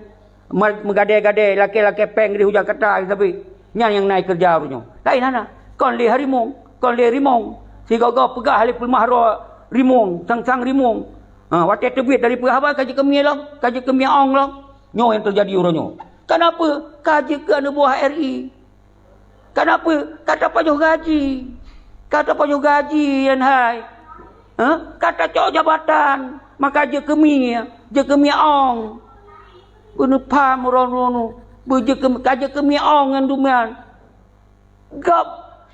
Me-, meugadée-gadée, lakée-lakée péng di Jakarta, tapi nyan nyang na keureuja uroe nyoe. Laén hana. Kon lé harimong, kon lé rimong. Sigoe-goe peugah lé peuleumah droe rimong, sang-sang rimong. Ha, watée teubiet dari peue haba ka jeuet keu mie lom, ka jeuet keu mie ong lom. Nyoe nyang teujadi uroe nyoe. Kenapa? Ka jeuet keu aneuëk buah R I. Kenapa? Ka tapajoh gaji. Ka tapajoh gaji nyan hai. Ha? Ka tacok jabatan, maka jeuet keu mie, jeuet keu mie ong. Beuneupham uroe nyoe, beujeuet keu, ka jeuet keu mie ong nyan duman. Gob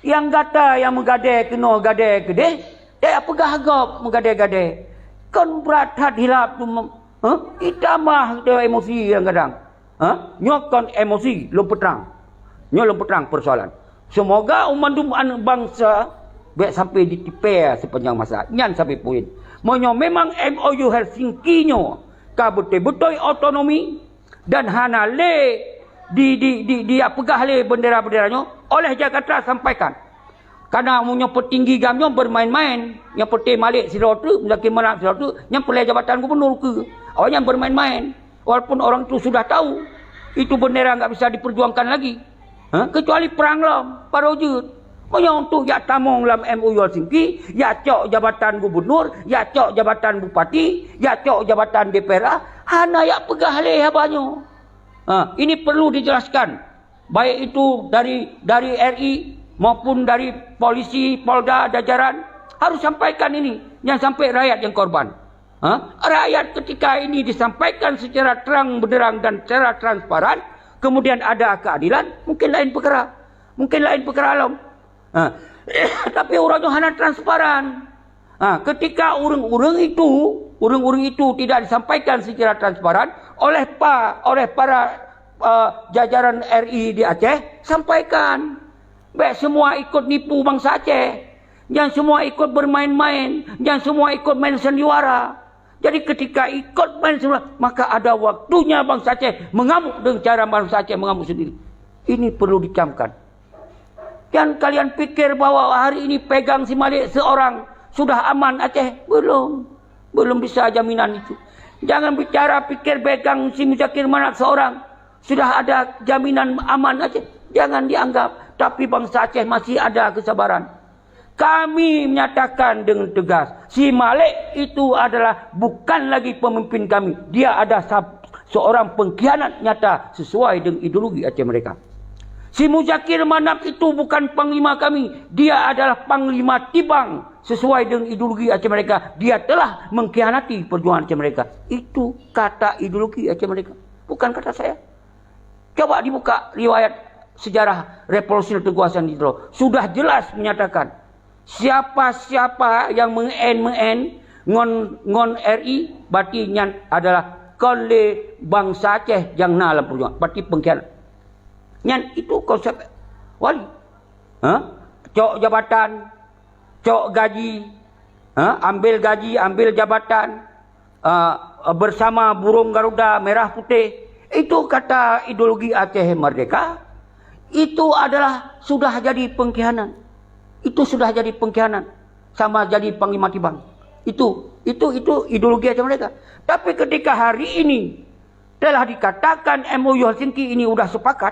nyang gata nyang meugadée keunoe gadée keudeh, teupeugah gob meugadée-gadée. Kon brat that hilap tu, mem-, ha? Itamah teu emosi kadang-kadang. Ha? Nyoe kon emosi, lôn peutrang. Nyoe lôn peutrang persoalan. Semoga mandum aneuëk bansa bék sampai jitipée sepanjang masa. Nyan sabe poin. Meunyoe memang M O U Helsinki nyoe ka beutôi-beutôi otonomi dan hana lé di, di, di, dipeugah lé bendera-bendera nyoe oleh Jakarta, sampaikan. Karena meunyoe peutinggi GAM nyoe bermain-main, nyang peureulée Malik sidroe teuk, Muzakir Manaf sidroe teuk, nyang peureulée jabatan gubernur keu. Awaknyan bermain-main. Walaupun orang tu sudah tahu, itu bendera enggak bisa diperjuangkan lagi. Ha? Kecuali perang lom, baru jeuet. Meunyoe untuk jak tamong lam M O U Helsinki, jak cok jabatan gubernur, jak cok jabatan bupati, jak cok jabatan D P R A, hana jak peugah lé haba nyoe. Ha, ini perlu dijelaskan. Baik itu dari, dari R I maupun dari polisi, Polda, jajaran, harus sampaikan ini, jangan sampai rakyat yang korban. Ha? Rakyat ketika ini disampaikan secara terang benderang dan secara transparan, kemudian ada keadilan, mungkin lain perkara. Mungkin lain perkara lom. Ha. Tapi uroe nyoe hana transparan. Ha, ketika ureuëng-ureuëng itu, ureuëng-ureuëng itu tidak disampaikan secara transparan oleh pa-, oleh para, eh, jajaran R I di Aceh, sampaikan. Bék semua ikut nipu bansa Aceh. Jangan semua ikut bermain-main. Jangan semua ikut main sandiwara. Jadi ketika ikut main sandiwara, maka ada waktunya bansa Aceh mengamuk dengan cara bansa Aceh mengamuk sendiri. Ini perlu dicamkan. Jangan kalian pikir bahwa hari ini pegang si Malik seorang sudah aman Aceh. Belum. Belum bisa jaminan itu. Jangan bicara pikir pegang si Muzakir Manaf seorang sudah ada jaminan aman Aceh. Jangan dianggap. Tapi bansa Aceh masih ada kesabaran. Kami menyatakan dengan tegas, si Malik itu adalah bukan lagi pemimpin kami. Dia ada sab-, seorang pengkhianat nyata sesuai dengan ideologi Aceh Merdeka. Si Muzakir Manaf itu bukan panglima kami. Dia adalah panglima tibang sesuai dengan ideologi Aceh Merdeka. Dia telah mengkhianati perjuangan Aceh Merdeka. Itu kata ideologi Aceh Merdeka. Bukan kata saya. Coba dibuka riwayat sejarah revolusi Teungku Hasan di Tiro. Sudah jelas menyatakan, siapa-siapa yang meu'en-meu'en ngon, ngon R I, berarti nyan adalah kon lé bansa Aceh nyang na lam perjuangan. Berarti pengkhianat. Nyan itu konsep wali. Ha? Cok jabatan, cok gaji, ha? Ambil gaji, ambil jabatan, ha? Bersama burung garuda merah putih. Itu kata ideologi Aceh Merdeka, itu adalah sudah jadi pengkhianat. Itu sudah jadi pengkhianat. Sama jadi Panglima Tibang. Itu, itu, itu ideologi Aceh Merdeka. Tapi ketika hari ini telah dikatakan M O U Helsinki ini sudah sepakat,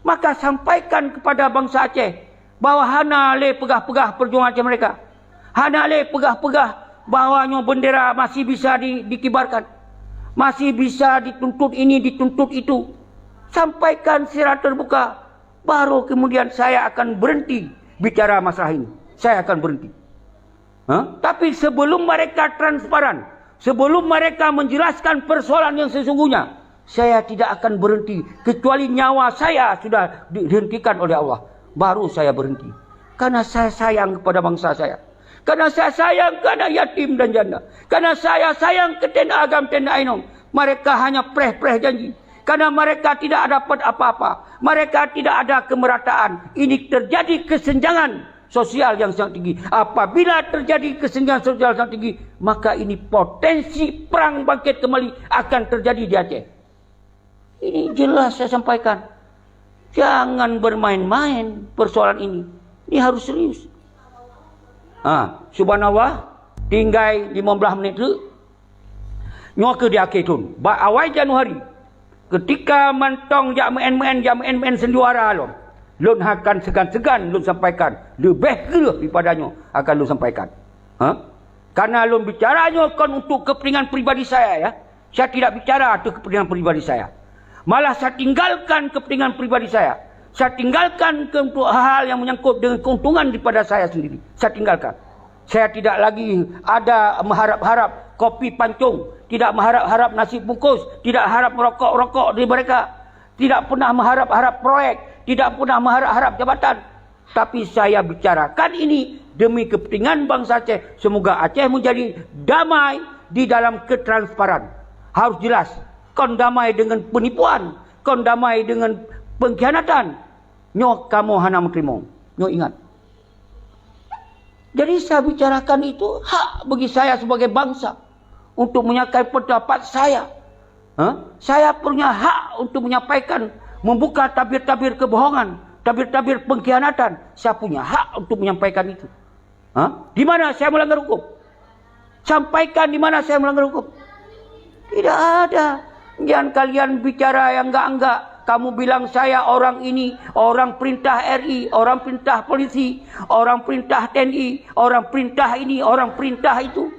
maka sampaikan kepada bangsa Aceh bahwa hana lé peugah-peugah perjuangan Aceh Merdeka. Hana lé peugah-peugah bahwa nyoe bendera masih bisa di-, dikibarkan. Masih bisa dituntut ini, dituntut itu. Sampaikan secara terbuka. Baru kemudian saya akan berhenti bicara masalah ini. Saya akan berhenti. Ha? Tapi sebelum mereka transparan, sebelum mereka menjelaskan persoalan yang sesungguhnya, saya tidak akan berhenti kecuali nyawa saya sudah dihentikan oleh Allah. Baru saya berhenti. Karena saya sayang kepada bangsa saya. Karena saya sayang ke anak yatim dan janda. Karena saya sayang ke tenda agam, tenda inong. Mereka hanya preh-preh janji. Karena mereka tidak dapat apa-apa. Mereka tidak ada kemerataan. Ini terjadi kesenjangan sosial yang sangat tinggi. Apabila terjadi kesenjangan sosial sangat tinggi, maka ini potensi perang bangkit kembali akan terjadi di Aceh. Ini jelas saya sampaikan. Jangan bermain-main persoalan ini. Ini harus serius. Ha, subhanallah, tinggai lima belas menit tu. Nyoe keuh di akhé thon, bak awai Januari, ketika mantong jak meu'en-meu'en, jak meu'en-meu'en sandiwara lom, lôn akan seugan-seugan lôn sampaikan, leubeh kreueh daripada nyoe akan lôn sampaikan. Ha? Karena lôn bicara nyoe kon untuk kepentingan pribadi saya, ya. Saya tidak bicara untuk kepentingan pribadi saya. Malah saya tinggalkan kepentingan pribadi saya. Saya tinggalkan ke-, untuk hal-hal yang menyangkut dengan keuntungan daripada saya sendiri. Saya tinggalkan. Saya tidak lagi ada mengharap-harap kopi pancong, tidak mengharap-harap nasi bungkus, tidak harap merokok-rokok dari mereka, tidak pernah mengharap-harap proyek, tidak pernah mengharap-harap jabatan. Tapi saya bicarakan ini demi kepentingan bangsa Aceh. Semoga Aceh menjadi damai di dalam ketransparan. Harus jelas, kon damai dengan penipuan, kon damai dengan pengkhianatan. Nyoe kamoe hana meuteurimong. Nyoe ingat. Jadi saya bicarakan itu hak bagi saya sebagai bangsa untuk menyampaikan pendapat saya. Ha? Saya punya hak untuk menyampaikan, membuka tabir-tabir kebohongan, tabir-tabir pengkhianatan. Saya punya hak untuk menyampaikan itu. Ha? Di mana saya melanggar hukum? Sampaikan di mana saya melanggar hukum. Tidak ada. Jangan kalian bicara yang enggak-enggak. Kamu bilang saya orang ini, orang perintah R I, orang perintah polisi, orang perintah T N I, orang perintah ini, orang perintah itu.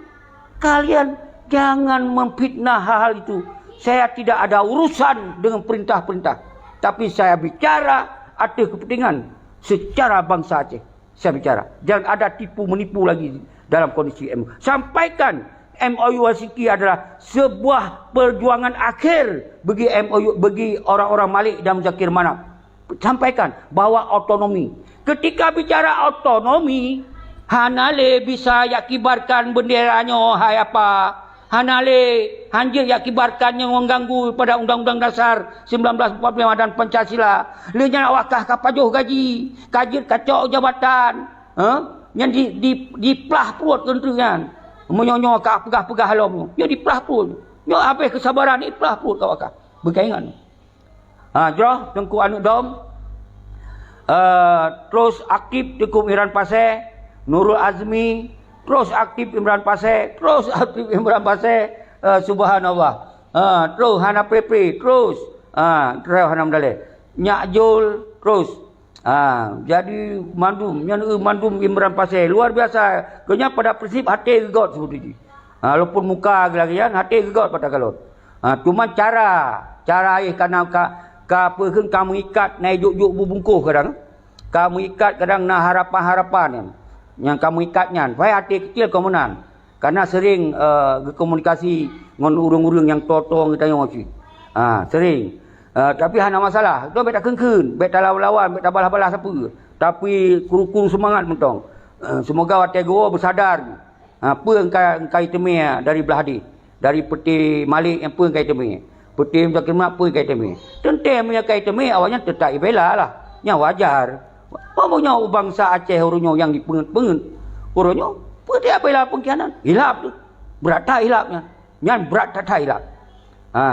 Kalian jangan memfitnah hal-hal itu. Saya tidak ada urusan dengan perintah-perintah. Tapi saya bicara atas kepentingan secara bangsa Aceh. Saya bicara. Jangan ada tipu menipu lagi dalam kondisi M O U. Sampaikan M O U Helsinki adalah sebuah perjuangan akhir bagi M O U, bagi orang-orang Malik dan Muzakir Manaf. Sampaikan bahwa otonomi. Ketika bicara otonomi, hana lé bisa yakibarkan bendera nyoe hai apa. Hana lé, hanjeuet yakibarkan nyang mengganggu pada Undang-Undang Dasar sembilan belas empat puluh lima dan Pancasila. Lé nyan awak kah ka pajoh gaji, ka jeuet kacok jabatan, eh? Nyan di, di, diplah pruet keu nyan. Meunyoe nyoe ka peugah-peugah lom nyoe, nyoe diplah pruet. Nyoe habéh keusabaran, diplah pruet awak kah. Beukaingat. Ha, jroh Teungku Aneuk Dom. Eh, terus aktif Teungku Imran Pasé, Nurul Azmi, terus aktif Imran Pasé, terus aktif Imran Pasé. Eh, subhanallah. Ha, terus hana pre-pre, terus. Ha, terus hana meudaleh. Nyak Jol, terus. Ha, jadi mandum, nyan eu mandum Imran Pasé. Luar biasa. Keu nyan pada prinsip até geugot seubeutoe jih. Ha, walaupun muka lagée nyan, até geugot pada kalon. Ha, cuma cara, cara ayah kana ka, ka peue kheun ka meuikat na jok-jok bubungkôh kadang. Ka meuikat kadang na harapan-harapan nyan. Nyang ka meuikat nyan, pai até keucil kon meunan. Karena sering, eh, geukomunikasi ngon ureuëng-ureuëng nyang toe-toe geutanyoe cit. Ha, sering. Eh, tapi hana masalah. Tu bék takheun-kheun, bék talawan-lawan, bék tabalah-balah sapeue. Tapi kuru-kuru seumangat mantong. Eh, semoga watée geuwoe beusadar. Ha, peue engkai, engkai teumé dari blah deh? Dari peuté Malik nyang peue engkai teumé? Peuté Muzakir Manaf peue engkai teumé? Teuntée meunyoe kai teumé, awaknyan teutap ibela lah. Nyan wajar. Meunyoe u bansa Aceh uroe nyoe nyang jipeungeut-peungeut, uroe nyoe peue teuyak bela pengkhianat? Hilaf tu. Brat that hilaf nyan. Nyan brat that-that hilaf. Ha.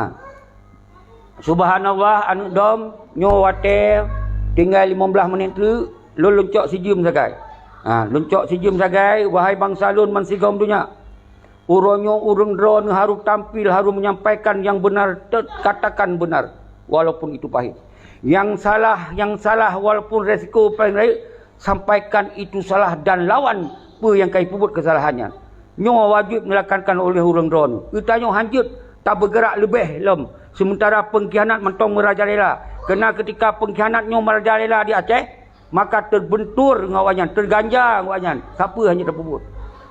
Subhanallah, aneuk dom, nyoe watée tinggai limong blaih menit teuk, lôn leuncok sijeuem sagai. Ha, leuncok sijeuem sagai, wahai bansa lôn bansigom donya. Uroe nyoe ureuëng droeneuh harôh tampil, harôh menyampaikan nyang beunar, teuk katakan beunar, walaupun itu pahit. Nyang salah, nyang salah, walaupun resiko paleng rayeuk, sampaikan itu salah dan lawan peue nyang ka jipeubuet keusalahan nyan. Nyoe wajéb dilaksanakan oleh ureuëng droeneuh. Geutanyoe hanjeuet tabeugerak leubeh lom, seumeuntara peungkhianat mantong meurajalela. Keureuna keutika peungkhianat nyoe meurajalela di Aceh, maka teubentur ngon awaknyan, teuganja ngon awaknyan. Sapeue hanjeuet tapeubuet?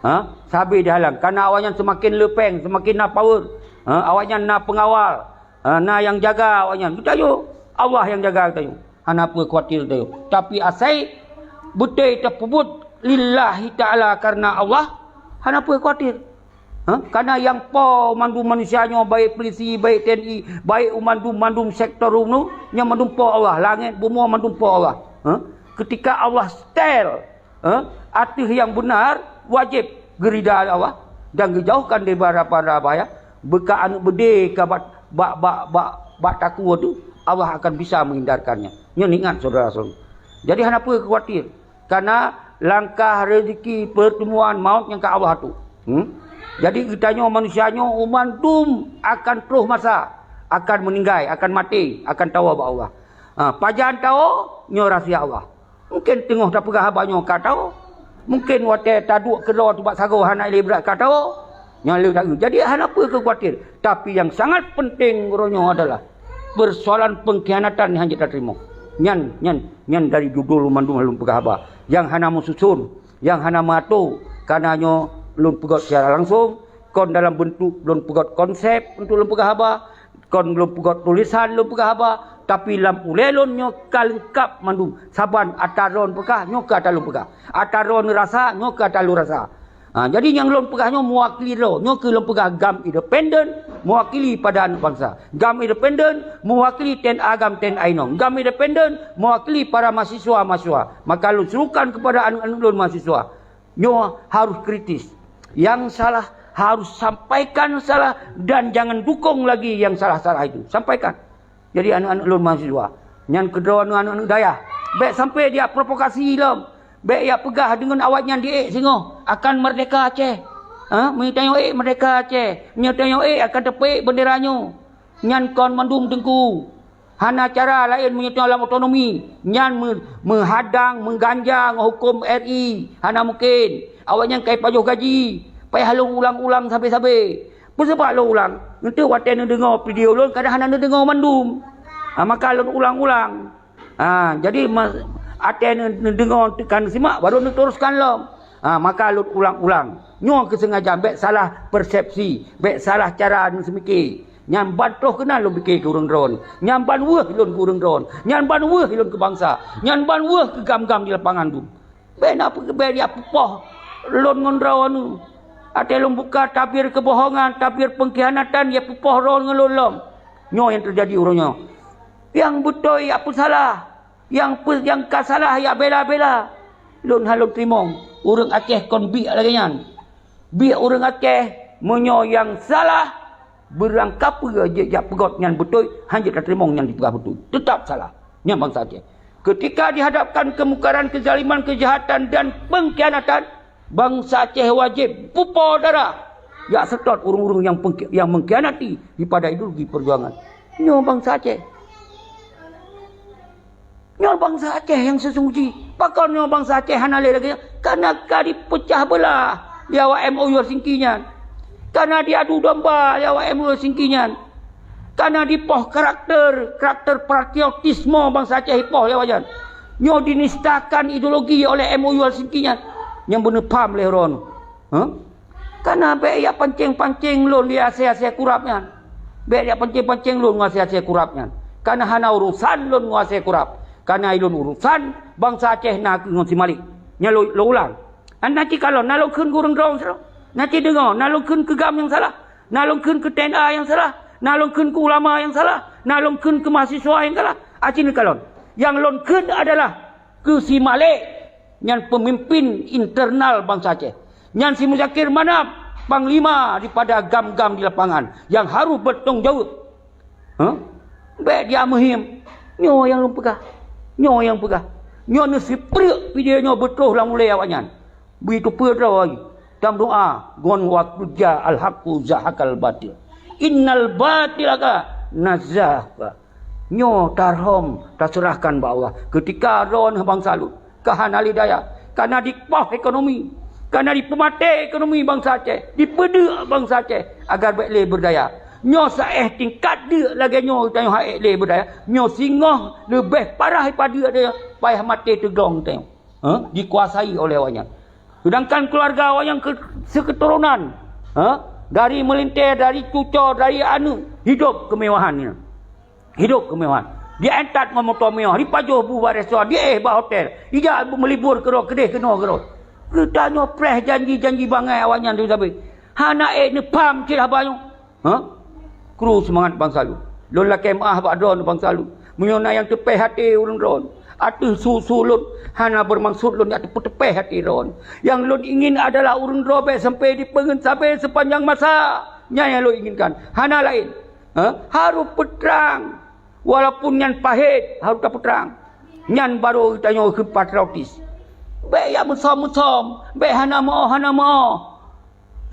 Ha? Sabe dihalang. Kareuna awaknyan seumaken le péng, seumaken na power. Ha? Awaknyan na peungawal. Ha? Na nyang jaga awaknyan. Geutanyoe, Allah nyang jaga geutanyoe. Hana peue khawatir geutanyoe. Tapi asai beutôi tapeubuet lillahi ta'ala, kareuna Allah, hana peue khawatir. Ha? Kareuna nyang po mandum manusia nyoe, baik polisi, baik T N I, baik mandum-mandum sektor umnu, nyan mandum po Allah. Langét, bumoe mandum po Allah. Ha? Keutika Allah setel, ha, ateueh nyang beunar, wajéb geurida lé Allah dan geujauhkan daripada, daripada bahaya. Beuka aneuk beudé ka bak, bak, bak, bak, bak takue tu, Allah akan bisa menghindarkannya. Nyoe ingat, saudara-saudara. Jadi, hana peue khawatir. Kareuna langkah, rezeki, pertemuan, maut nyang ka Allah atur. Hmm? Jadi, geutanyoe manusia nyoe mandum akan troh masa, akan meuninggai, akan maté, akan tawoe bak Allah. Ha, pajan tawoe, nyoe rahsia Allah. Mungken teungoh tapeugah haba nyoe ka tawoe. Mungken watée taduek keudroe teuh bak sagoe hana ilée brat ka tawoe. Nyan lé taeu. Jadi, hana peue keu khawatir. Tapi nyang sangat penting uroe nyoe adalah persoalan pengkhianatan nyang hanjeuet tateurimong. Nyan, nyan, nyan dari judul mandum lôn peugah haba. Nyang hana meususon, nyang hana meuato, kareuna nyoe lôn peugét secara langsong, kon dalam bentuk lôn peugét konsep untuk lôn peugah haba, kon lôn peugét tulisan lôn peugah haba, tapi lam ulée lôn nyoe ka leungkap mandum. Saban ata droe peugah, nyoe keu ata lôn peugah. Ata droe rasa, nyoe keu ata lôn rasa. Ha, jadi nyang lôn peugah nyoe meuwakili droe, nyoe keu lôn peugah GAM independen, meuwakili pada aneuk bansa. GAM independen, meuwakili T N A GAM, T N A inong. GAM independen, meuwakili para mahasiswa-mahasiswa. Maka lôn serukan kepada aneuk-aneuk lôn mahasiswa. Nyoe harus kritis. Nyang salah harus sampaikan salah dan jangan dukung lagi nyang salah-salah itu. Sampaikan. Jadi aneuk-aneuk lôn mahasiswa, nyan keudroe aneuk-aneuk dayah, bék sampai jak provokasi lom. Bék jak peugah deungon awaknyan di ék singoh akan merdeka Aceh. Ha, meunyoe tanyoe ék merdeka Aceh, meunyoe tanyoe ék akan teupeuék bendera nyoe. Nyan kon mandum teungku. Hana cara laén meunyoe tanyoe lam otonomi, nyan meu-, meuhadang, meuganja ngon huköm R I. Hana mungken. Awaknyan ka jipajoh gaji, payah lôn ulang-ulang sabe-sabe. Peue sabab lôn ulang? Eunteuk watée neudeungoe video lôn, kadang hana neudeungoe mandum. Ha, maka lôn ulang-ulang. Ha, jadi ma-, watée neu-, neudeungoe teuka neusimak, baru neuteruskan lom. Ha, maka lôn ulang-ulang. Nyoe keusengajaan, bék salah persepsi, bék salah cara neuseumike. Nyan ban troh keunan lôn pike keu ureuëng droe. Nyan ban weueh lôn keu ureuëng droe. Nyan ban weueh lôn keu bansa. Nyan ban weueh keu GAM-GAM di lapangan tu. Bék na peugah bék jak peupoh lôn ngon droeneuh. Watée lôn buka tabir keubohongan, tabir peungkhianatan, jak peupoh droe ngon lôn lom. Nyoe nyang teujadi uroe nyoe. Nyang beutôi jak peusalah, nyang peu-, nyang ka salah jak bela-bela. Lôn hana lôn teurimong ureuëng Aceh kon biek lagée nyan. Biek ureuëng Aceh, meunyoe nyang salah, beurangkapeue jeuet jak peugét nyan beutôi, hanjeuet tateurimong nyan jipeugah beutôi. Teutab salah. Nyan bansa Aceh. Keutika dihadapkan keumungkaran, keuzaliman, keujahatan dan peungkhianatan, bansa Aceh wajéb pupo darah jak seutôt ureuëng-ureuëng nyang peungkhi-, nyang meungkhianati dipada ideologi peujuangan. Nyoe bansa Aceh. Nyoe bansa Aceh nyang seusungguh jih. Pakon nyoe bansa Aceh hana lé lagée nyan? Kareuna ka dipeucah beulah lé awak M O U Helsinki nyan. Kareuna diadu domba lé awak M O U Helsinki nyan. Kareuna dipoh karakter, karakter patriotisme bansa Aceh dipoh lé awak nyan. Nyoe dinistakan ideologi oleh M O U Helsinki nyan. Nyang beuneupham lé droeneuh. Huh? Kareuna bék jak pancéng-pancéng lôn di asée-asée kurab nyan. Bék jak pancéng-pancéng lôn ngon asée-asée kurab nyan. Kareuna hana urosan lôn ngon asée kurab. Kareuna lôn urosan bansa Aceh nakeuh ngon si Malik. Nyan lôn, lôn ulang. An na cit kalon, na lôn kheun keu ureuëng droe sidroe. Na cit deungoe, na lôn kheun keu GAM nyang salah. Na lôn kheun keu T N A nyang salah. Na lôn kheun keu ulama nyang salah. Na lôn kheun keu mahasiswa nyang salah. Aci neukalon. Nyang lôn kheun adalah keu si Malek, nyan peumimpin internal bansa Aceh. Nyan si Muzakir Manaf, panglima daripada GAM-GAM di lapangan, nyang harôh beutanggung jaweueb. Huh? Bék dia meuhiem. Nyoe nyang lôn peugah. Nyoe nyang peugah. Nyoe neusipreuk video nyoe beutroh lam ulée awaknyan. Bri teupeue droe, tameudoá ngon wa qad ja'al haqqu zahaqal batil. Innal batila kana zahuqa. Nyoe tarhom taseurahkan bak Allah. Keutika droeneuh bansa lôn ka hana lé daya, ka na dipoh ekonomi, ka na dipeumaté ekonomi bansa Aceh, dipeudeuk bansa Aceh agar bék lé beudaya. Nyoe saéh tingkat deuk lagée nyoe tanyoe han ék lé beudaya. Nyoe singoh leubeh parah daripada deuk tanyoe, payah maté teuglong tanyoe. Hah? Dikuasai oleh awaknyan. Sedangkan keluarga awaknyan ke-, seketurunan, hah? Dari meulintée, dari cucoe, dari aneuëk, hidup kemewahan nyan. Hidup kemewahan. Di entat ngon moto mewah, dipajoh bu bak restoran, diéh bak hotel, ijak meulibur keudroe, keudeh keunoe keudroe. Geutanyoe preh janji-janji bangai awaknyan tu sabé. Hana ék neupham cit haba nyoe. Ha? Kru seumangat bansa lôn. Lôn lakée meuáh bak droeneuh bansa lôn. Meunyoe na nyang teupéh até ureuëng droeneuh ateueh su-su lôn, hana beumaksud lôn jak teupeuteupéh até droeneuh. Nyang lôn ingin adalah ureuëng droe bék sampai dipeungeut sabé seupanjang masa. Nyan nyang lôn inginkan. Hana laén. Ha? Harôh peutrang. Walaupun nyan pahét, harôh tapeutrang. Nyan barô geutanyoe kheun patriotis. Bék jak meusom-meusom, bék hana meuoh-hana meuoh.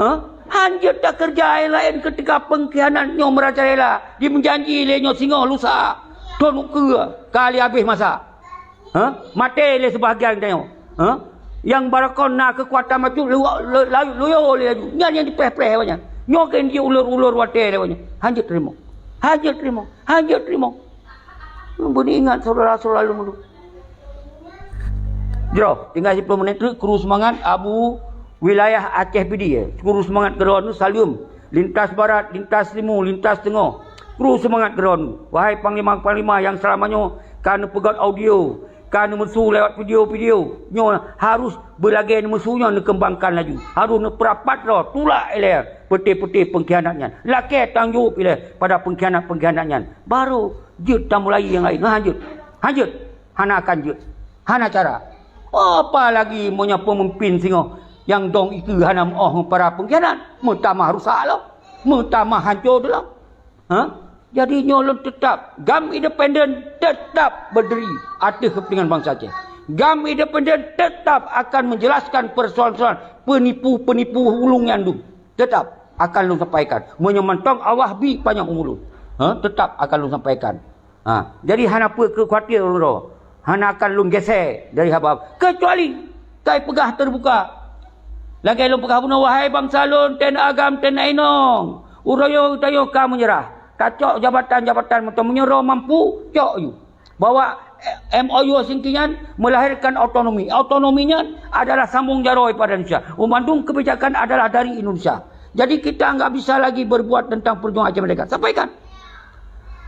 Ha? Han jeuet takeureuja laén keutika peungkhianat nyoe meurajalela, jimeujanji lé nyoe singoh lusa, thon ukeue ka lheueh habéh masa. Ha? Maté lé seubahagian geutanyoe. Ha? Nyang barakon na keukuatan bacut lu-, lu-, lu-, luyoe lé laju. Nyan nyang jipreh-preh awaknyan. Nyoe keuh jeuet ulor-ulor watée lé awaknyan. Han jeuet teurimong. Han jeuet teurimong. Han jeuet teurimong. Beuneuingat syedara-syedara lôn dulu. Jroh, tinggai siplôh menit teuk, kru seumangat Abu Wilayah Aceh Pidie. Kru seumangat keudroe nyoe saleuem. Lintas barat, lintas timu, lintas teungoh. Kru seumangat keudroe nyoe. Wahai panglima-panglima nyang seulama nyoe ka neupeugét audio, ka neumeusu lewat video-video, nyoe harôh beulagée neumeusu nyoe neukeumbangkan laju. Harôh neupeurapat droe, tulak ilée peuté-peuté peungkhianat nyan. Lakée tanggông jaweueb ilée pada peungkhianat-peungkhianat nyan. Barô jeuet tamulai nyang laén. Han jeuet. Han jeuet. Hana akan jeuet. Hana cara. Apalagi meunyoe peumimpin singoh nyang dong ikeue hana meuoh ngon para peungkhianat, meutamah rusak lom, meutamah hanco lom. Ha? Jadi nyoe lôn teutap, GAM Independen teutap beudiri ateueh keupeuntengan bansa Aceh. GAM Independen teutap akan menjelaskan persoalan-persoalan penipu-penipu ulung nyan dum. Teutap akan lôn sampaikan. Meunyoe mantong Allah bi panyang umu lôn, ha, teutap akan lôn sampaikan. Ha, jadi hana peue keu khawatir lôn droe. Hana akan lôn gésé dari haba, keucuali kai peugah teubuka. Lagée lôn peugah bunoe, wahai bansa lôn, ten agam, ten inong, uroe nyoe geutanyoe ka meunyeurah. Tacok jabatan-jabatan mantong, meunyoe droe mampu, cok aju. Bahwa M O U Helsinki nyan melahirkan otonomi. Otonomi nyan adalah sambung jaroe pada Indonesia. Bandum kebijakan adalah dari Indonesia. Jadi kita nggak bisa lagi berbuat tentang perjuangan Aceh Merdeka. Sampaikan.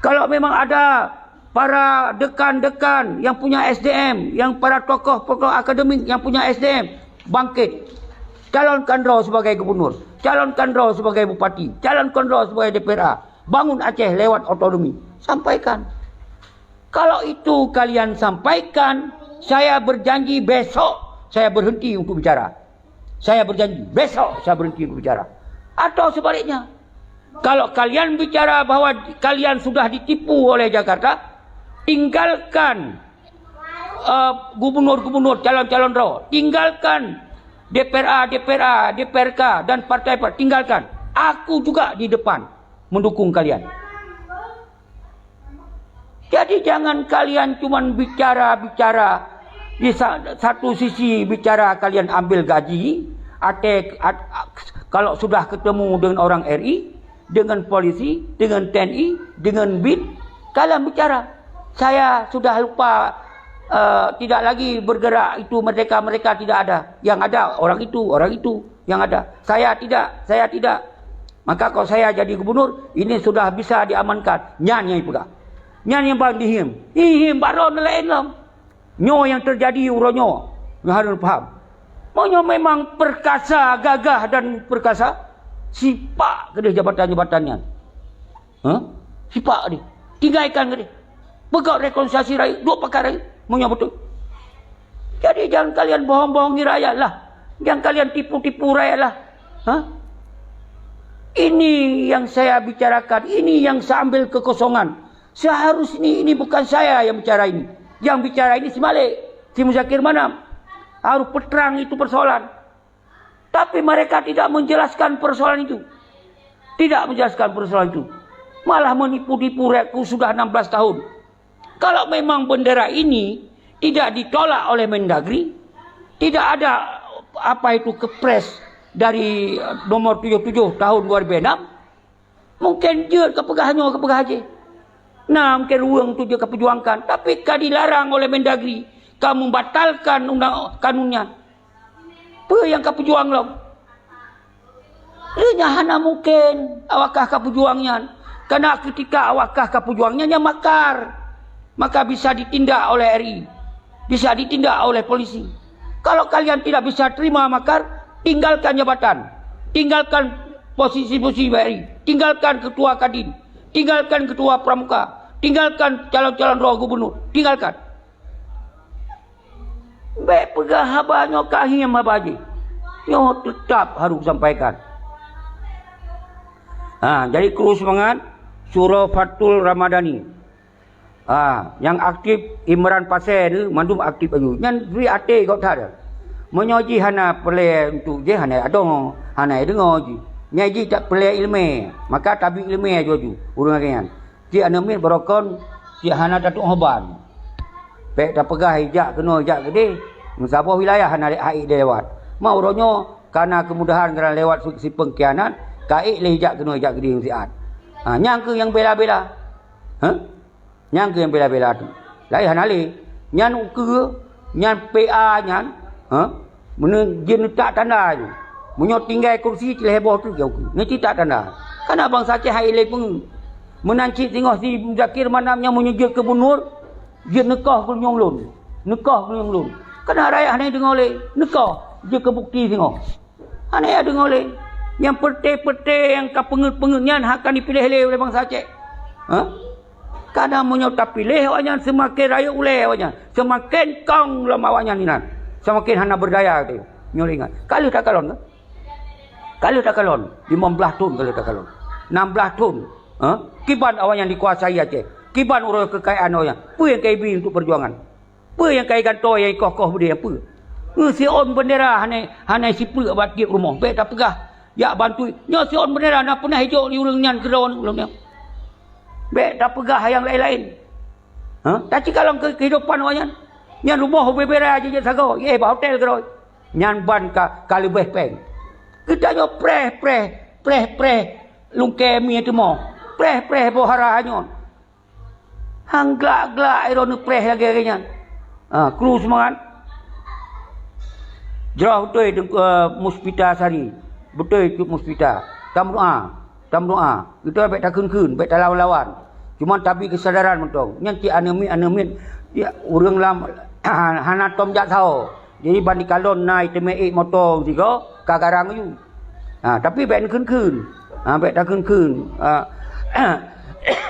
Kalau memang ada para dekan-dekan yang punya S D M, yang para tokoh-tokoh akademik yang punya S D M, bangkit. Calonkan droe sebagai gubernur, calonkan droe sebagai bupati, calonkan droe sebagai D P R A. Bangun Aceh lewat otonomi. Sampaikan. Kalau itu kalian sampaikan, saya berjanji besok saya berhenti untuk bicara. Saya berjanji, besok saya berhenti untuk bicara. Atau sebaliknya, kalau kalian bicara bahwa kalian sudah ditipu oleh Jakarta, tinggalkan, eh, gubernur-gubernur, calon-calon droe, tinggalkan D P R A, D P R A, D P R K, dan partai-partai, tinggalkan. Aku juga di depan mendukung kalian. Jadi jangan kalian cuman bicara-bicara, di sa-, satu sisi bicara kalian ambil gaji, ate-, at-, kalau sudah ketemu dengan orang R I, dengan polisi, dengan T N I, dengan bin, kalian bicara. Saya sudah lupa, eh, tidak lagi bergerak, itu merdeka, mereka tidak ada. Yang ada orang itu, orang itu yang ada. Saya tidak, saya tidak. Maka kalau saya jadi gubernur, ini sudah bisa diamankan. Nyan nyang ipeugah. Nyan nyang ban dihiem. Ihiem bak droe laén lom. Nyoe nyang teujadi uroe nyoe. Nyoe harôh paham. Meunyoe memang perkasa, gagah dan perkasa, sipak keudeh jabatan-jabatan nyan. Ha? Sipak deh. Tinggai ikan keudeh. Peugah rekonsiliasi rakyat, duek pakat rakyat. Meunyoe beutôi. Jadi jangan kalian bohong-bohongi rakyat lah. Jangan kalian tipu-tipu rakyat lah. Ha? Ini yang saya bicarakan, ini yang saya ambil kekosongan. Seharusnya ini bukan saya yang bicara ini. Yang bicara ini si Malik, si Muzakir Manaf. Harus peterang itu persoalan. Tapi mereka tidak menjelaskan persoalan itu. Tidak menjelaskan persoalan itu. Malah menipu-tipu rakyatku sudah enam belas tahun. Kalau memang bendera ini tidak ditolak oleh Mendagri, tidak ada apa itu kepres dari nomor tujuh tujuh tahun dua ribu enam, mungkin jeuet ka peugah nyoe, ka peugah jih. Nah, mungkin ruweueng tu jeuet ka perjuangkan, tapi ka dilarang oleh Mendagri, ka membatalkan undang kanun nyan. Peue nyang ka peujuang lom? Lé nyan hana mungken awak kah ka peujuang nyan. Karena ketika awak kah ka peujuang nyan, nyan makar. Maka bisa ditindak oleh R I. Bisa ditindak oleh polisi. Kalau kalian tidak bisa terima makar, tinggalkan jabatan. Tinggalkan posisi-posisi R I. Tinggalkan ketua Kadin. Tinggalkan ketua Pramuka. Tinggalkan calon-calon droe gubernur. Tinggalkan. Bék peugah haba nyoe ka hiem haba jih. Nyoe teutap harôh sampaikan. Ha, jadi kru seumangat, Surah Fathul Ramadhani. Ha, nyang aktif Imran Pasé tu, mandum aktif aju. Nyan bri até gob that. Meunyoe jih hana peureulée untuk jih, hana adoe, hana deungoe jih. Nyan jih tak peureulée iéleumé, maka tabi iéleumé aju-aju ureuëng nyan. Cit aneuk miet barokon, cit hana tatueng haba. Bék tapeugah ijak keunoe ijak keudeh, meusaboh wilayah hana lé hai lewat. Ma uroe nyoe kana keumudahan geuran lewat si, si peungkhianat, ka ék lé ijak keunoe ijak keudeh siat. Ha, nyang keuh nyang bela-bela. Ha? Nyang keuh nyang bela-bela tu. Laén hana lé. Nyan ukeue, nyan P A nyan, ha? Meunan jeuet neutak tanda nyoe. Meunyoe tinggai kursi, cit lhée boh teuk nyang ukeue. Nyan cit tak tanda. Kana bansa Aceh hai lé peungeuet. Meunan cit singoh si Muzakir Manaf nyan meunyoe jeuet gubernur, jeuet neukoh geulinyueng lôn. Neukoh geulinyueng lôn. Kana rakyat hana deungoe lé. Neukoh jeuet keu bukti singoh. Hana deungoe lé. Nyang peureté-peureté nyang ka peungeuet-peungeuet nyan akan dipiléh lé ulée bansa Aceh. Ha? Kadang meunyoe tapiléh awaknyan, seumaken rayeuk ulée awaknyan, seumaken kong lom awaknyan inan, seumaken hana beurdaya teuh. Nyoe lé ingat, ka lheueh takalon kan? Ka lheueh takalon, limong blaih thon ka lheueh takalon. Enam blaih thon, ha? Kiban awaknyan dikuasai Aceh, kiban uroe keukayaan awaknyan. Peue nyang ka ibi untuk peujuangan? Peue nyang ka igantoe nyang ikoh-koh beudé nyan peue? Ngeusiôn beundera hana, hana sipeue bak tieb rumoh. Bék tapeugah jak bantu. Nyoe siôn beundera na peunah ijok di ureuëng nyan keudroe lom nyoe. Bék tapeugah nyang laén-laén. Ha? Tacikalon keu keuhidopan awaknyan. Nyan rumoh ubé-ubé raya jijak sagoe, éh bak hotel keudroe. Nyan ban ka, ka leubeh péng. Geutanyoe preh-preh, preh-preh lungkée mie teumoh. Preh-preh boh hara nyoe. Han glak-glak droeneuh preh lagée-lagée nyan. Ha, kru seumangat. Jroh beutôi Teungku, eh, Muspita Sari. Beutôi Cut Muspita. Tameudoá. Tameudoá. Geutanyoe bék takheun-kheun, bék talawan-lawan. Cuma tabi keusadaran mantong. Nyan cit aneuk miet, aneuk miet, ya, ureuëng lam hana tom jak saho. Jadi ban dikalon na iteumé ék moto sigoe ka garang aju. Ha, tapi bék neukheun-kheun. Ha, bék takheun-kheun. Ha,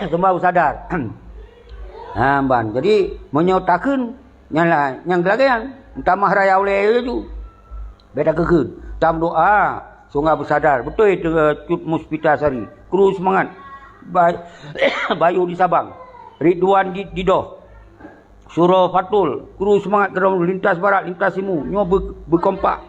teuma beusadar. Ha, ban. Jadi meunyoe takheun, nyan lah nyang geulageue nyan. Tamah raya ulée laju. Bék takheun-kheun. Tameudoá, sungai beusadar. Beutôi teu-, Cut Muspita Sari. Kru seumangat. Ba-, Bayu di Sabang. Ridwan di, di Doh. Surah Fathul, kru seumangat keudroe lintas barat, lintas timu, nyoe beu-, beukompak.